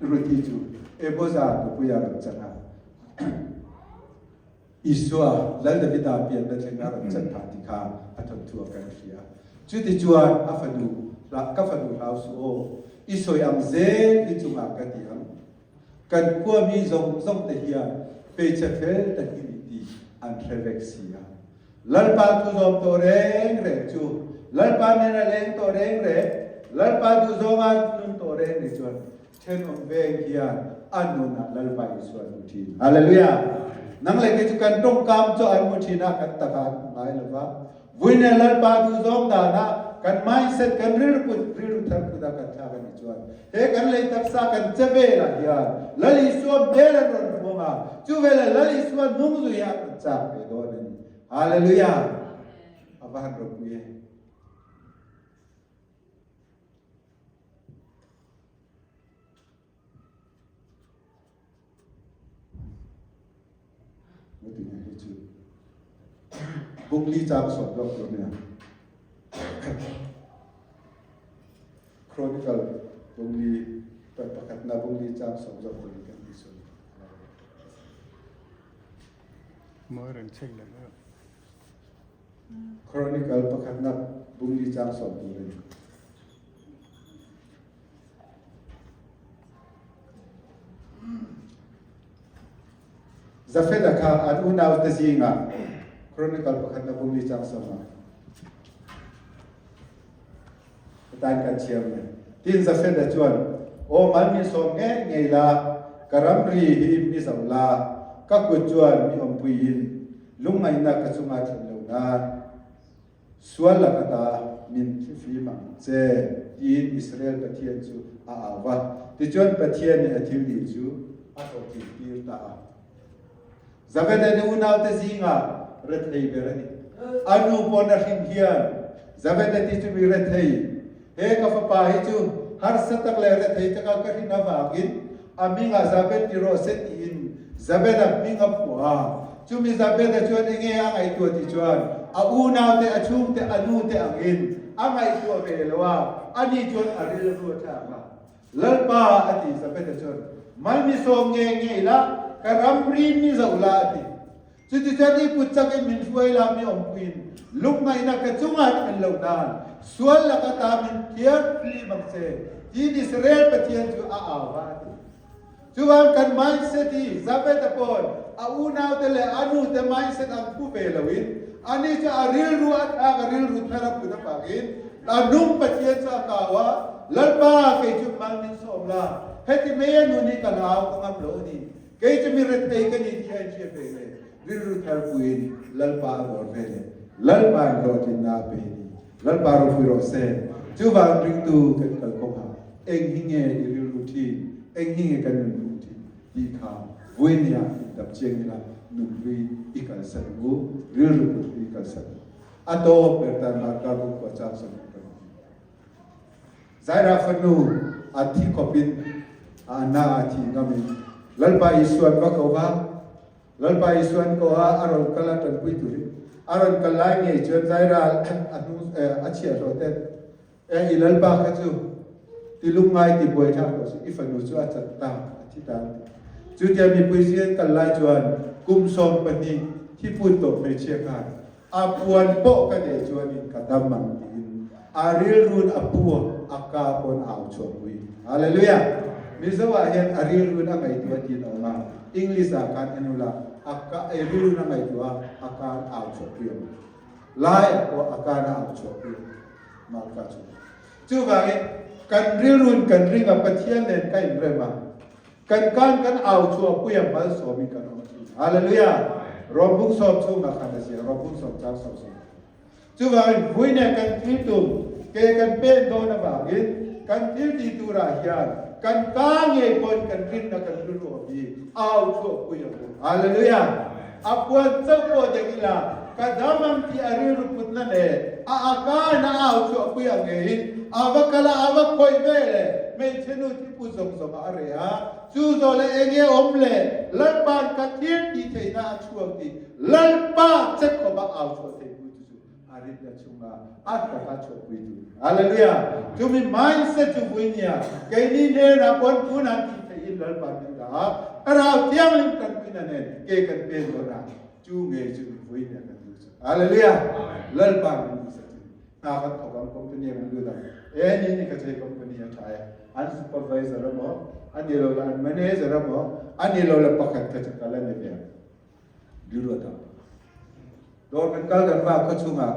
Ruthi chu Eboza nupui a rawn chan a. Isua, Lal Davida pianna thleng a rawn chan phah ti kha a thawnthu ah kan hria. Chutichuan a fanu, Ka fanu hlau suh aw, i sawi ang zel i chungah ka ti ang. Kan khua mi zawng zawng te hian hmeichhe fel tak i ni tih an hre vek si a. Lalpa thu zawm tawh reng reng chu Lalpa nen a leng tawh reng reng, Lalpa duhzawnga nun tawh reng ni chuan Thenawm veng hian a nunah Lalpa Isua an hmu thin. Hallelujah! Nang leh kei chu kan tawngkam chu an hmu thin a, kan takah an hmu ngai lo va. Vuine Lalpa duhzawng danah kan mindset, kan rilru put, rilru thar put a kan thlak a nih chuan he kan lei taksa kan che velah hian Lal Isua hmel an rawn hmu ang a, chu veleh Lal Isua hnung zui hi an rawn chak ve dawn a ni. Hallelujah! A va han ropui e. Bungli chang sawm zawk tur nia. Chronicle bungli pakhatna bungli chang sawm zawk tur kan ti sawi. Mawi reng chek leh. Chronicle pakhatnak bungli caang sawm tur in. Zafeda kha an unau te zingah Chronicle pakhatnak bungli caang sawm ah tain kan chiam ne. Tin Zafeda chuan aw mal mi sawm nge ngei la ka ramri hi mi zo la ka kut chuan mi awmpui in Lungngaihnak ka cungah thlen lo nain sual lak ata min thlifim ang che tiin Israel Pathian cu a au va. Ticun Pathian nih a thil dil cu a hlawhtlintir ta a. Zaveda nih unaute zingah rethei ber a ni. A nu pawn a hrin hian Zaveda ti cu mi rethei he ka fapa hi cu harsa tak le rethei taka ka hrin avangin a hming ah Zabed ti rawh seh tiin Zabed a hming a phuah a. Chumi Zabed a chuan enge a ngaihtuah ti chuan a unaute, a chhungte, a nute angin a ngaihtuah ve lo a, ani chuan a rilru a thlak a. Lalpa a ti Zabed a chuan, Malmisawm nge nge ila, ka ramri mi zoh la a ti. Cuticun i kut cak in min hruai la mi awmpuiin lungngaihnak ka cungah thlen lo nain sual lak ata min thiar flim ang che tiin Israel Pathian cu a au va a ti. Cuvang kan mindset hi Zabeta pawn a unaute le a nute mindset ang phu ve loin ani cu a rilru a thlak a rilru thar a phun avangin a nung Pathian cu a kau a. Lalpa, kei chu mal min sawm la, heti mai a nun hi ka hlau, ka ngam lo a ni. Kei chu mi rethei ka ni tih a inhriat ve le. Rilru thar puiin Lalpa a dawr ve le. Lalpa in hlawhtlinna a pe a ni. Lalpa ropui rawh se. Chuvang ringtu kan kal kawngah eng hi nge i rilru thin, eng hi nge kan nunphung thin tih kha vuinia indap chiang ila nunhlui i kalsan ang u, rilru puthlui i kalsan ang u. A tawp ber tan Marka buk pawh chang sawm kan ti. Zaira fanu a thi khawpin a na a thi ngamin Lalpa Isuan va ko va, Lalpa Isuan ko a a rawn kal a tanpui turin a rawn kal lai ngei chuan Zaira a hnu a chhiahhlawh ten e i Lalpa kha chu ti lungngai ti buai thlak lo suh i fanu chu a chat ta a thi ta an ti. Chutia mipui zing an kal lai chuan kum 12 thiput tawh hmeichhia khan A puan pawh ka neih chuanin ka dam ang tiin a rilrun a pu a ka pawn a au chhuahpui. Hallelujah! Mizo ah hian a rilrun a ngaihtuah tiin a awm a, English ah khan en ula a ka ei rilrun a ngaihtuah a, a kan a au chhuahpui ang. Lai ah pawh a kan a au chhuahpui ang. Malka chu. Chuvangin kan rilrun kan ring a Pathian nen ka inrem a, Kan kan kan au chhuahpui a malsawm in kan awm thin. Hallelujah! Rom bung sawm chhungah khan a ziak, Rom bung sawm chang sawm sawm. Chuvangin vui nen kan thil tum ke kan pen dawn avangin kan thil ti turah hian kan ka ngei pawn kan rinna kan rilru awm hi au chhuahpui ang u. Hallelujah! A puan chauh pawh dek ila ka dam ang tih a rilru putna leh a akan a au chhuahpui ang ngeiin a va kal a, a va khawih ve le hmeichhe nu thi pu zawng zawng ah a reh a, chu zawh leh eng nge awm le Lalpa'n ka thil tih theihna a chhuak tih Lalpa che khawp a au chhuah thei pui chu chu a rinna chhunga a taka chhuahpui tur. Hallelujah! Chumi mindset chu vui nia, keini hnenah pawn tunah tih theihin Lalpa'n min dah a, Thlarau Thianghlim tanpuina nen ke kan pen dawn a, chu ngei chu vui nia kan duh chu. Hallelujah! Lalpa'n min duhsak chu hna kan thawk ang, company a kan lut ang, e ni ni ka chei company a tha e, an supervisor emaw, a ni lo la an manager emaw, a ni lo la pakhat kha chu kal a ni ve ang. Rilru a tam. Dawr kan kal kan vak khaw chungah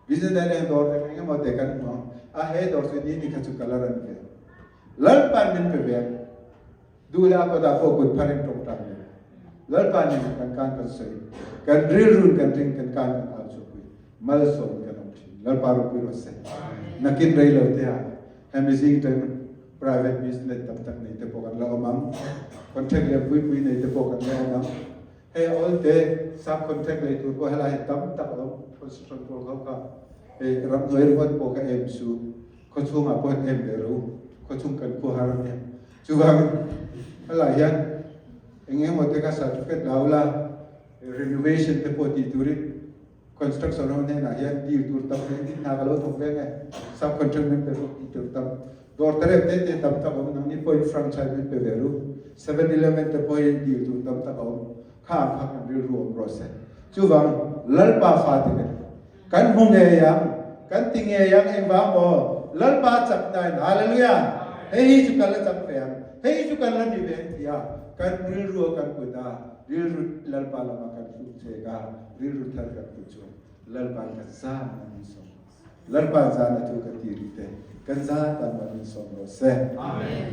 business nen eng dawr eng emaw te kan hmu ang a he dawr chu ni ni kha chu kal a ran ve. Lalpan min pe ve ang. Duh leh a kawtah pawh kut phar in tawngtai ve. Lalpa nen kan kan kan sawi kan rilrun kan ring kan kan kan au chhuahpui malsawm kan awm thin. Lalpa ropui rawh se. Nakin rei lo te ah hemi zing time private business tam tak nei te pawh kan la awm ang. Contract lian pui pui nei te pawh kan la awm ang. Hei a awl te, sap contract lei tur pawh helai hi tam tak a awm, construction pawl kho kha hei ramhnuai ringawt pawh kha em su, khawchhung ah pawh em ve rawh u, khawchhung kan khua har ania. Chuvangin helai hian eng emaw te kha certificate la ula, renovation te pawh tih turin Construction ho hnenah hian dil tur tam leh engtin hna ka lo thawk ve nge? Sub contract min pe ruk tih tur tam. Dawr te reuh te te tam tak awm nangni pawhin franchise min pe ve ru. 7-Eleven te pawhin dil tur tam tak a awm. Kha ang kha kan rilru awm rawh se. Chuvang Lalpa fa te kan ni. Kan hmu ngei ang, kan ti ngei ang engvang maw? Lalpa chak nain Hallelujah! Hei hi chu kan la chak ve ang, hei hi chu kan la ni ve ang ti a kan rilru a kan put a, rilru Lalpa lama kan hluk thek a, rilru thar kan put chuan Lalpa'n kan zan a min sawm. Lalpa'n zan a thu kan ti rih te, kan zan tan mal min sawm rawh se. Amen.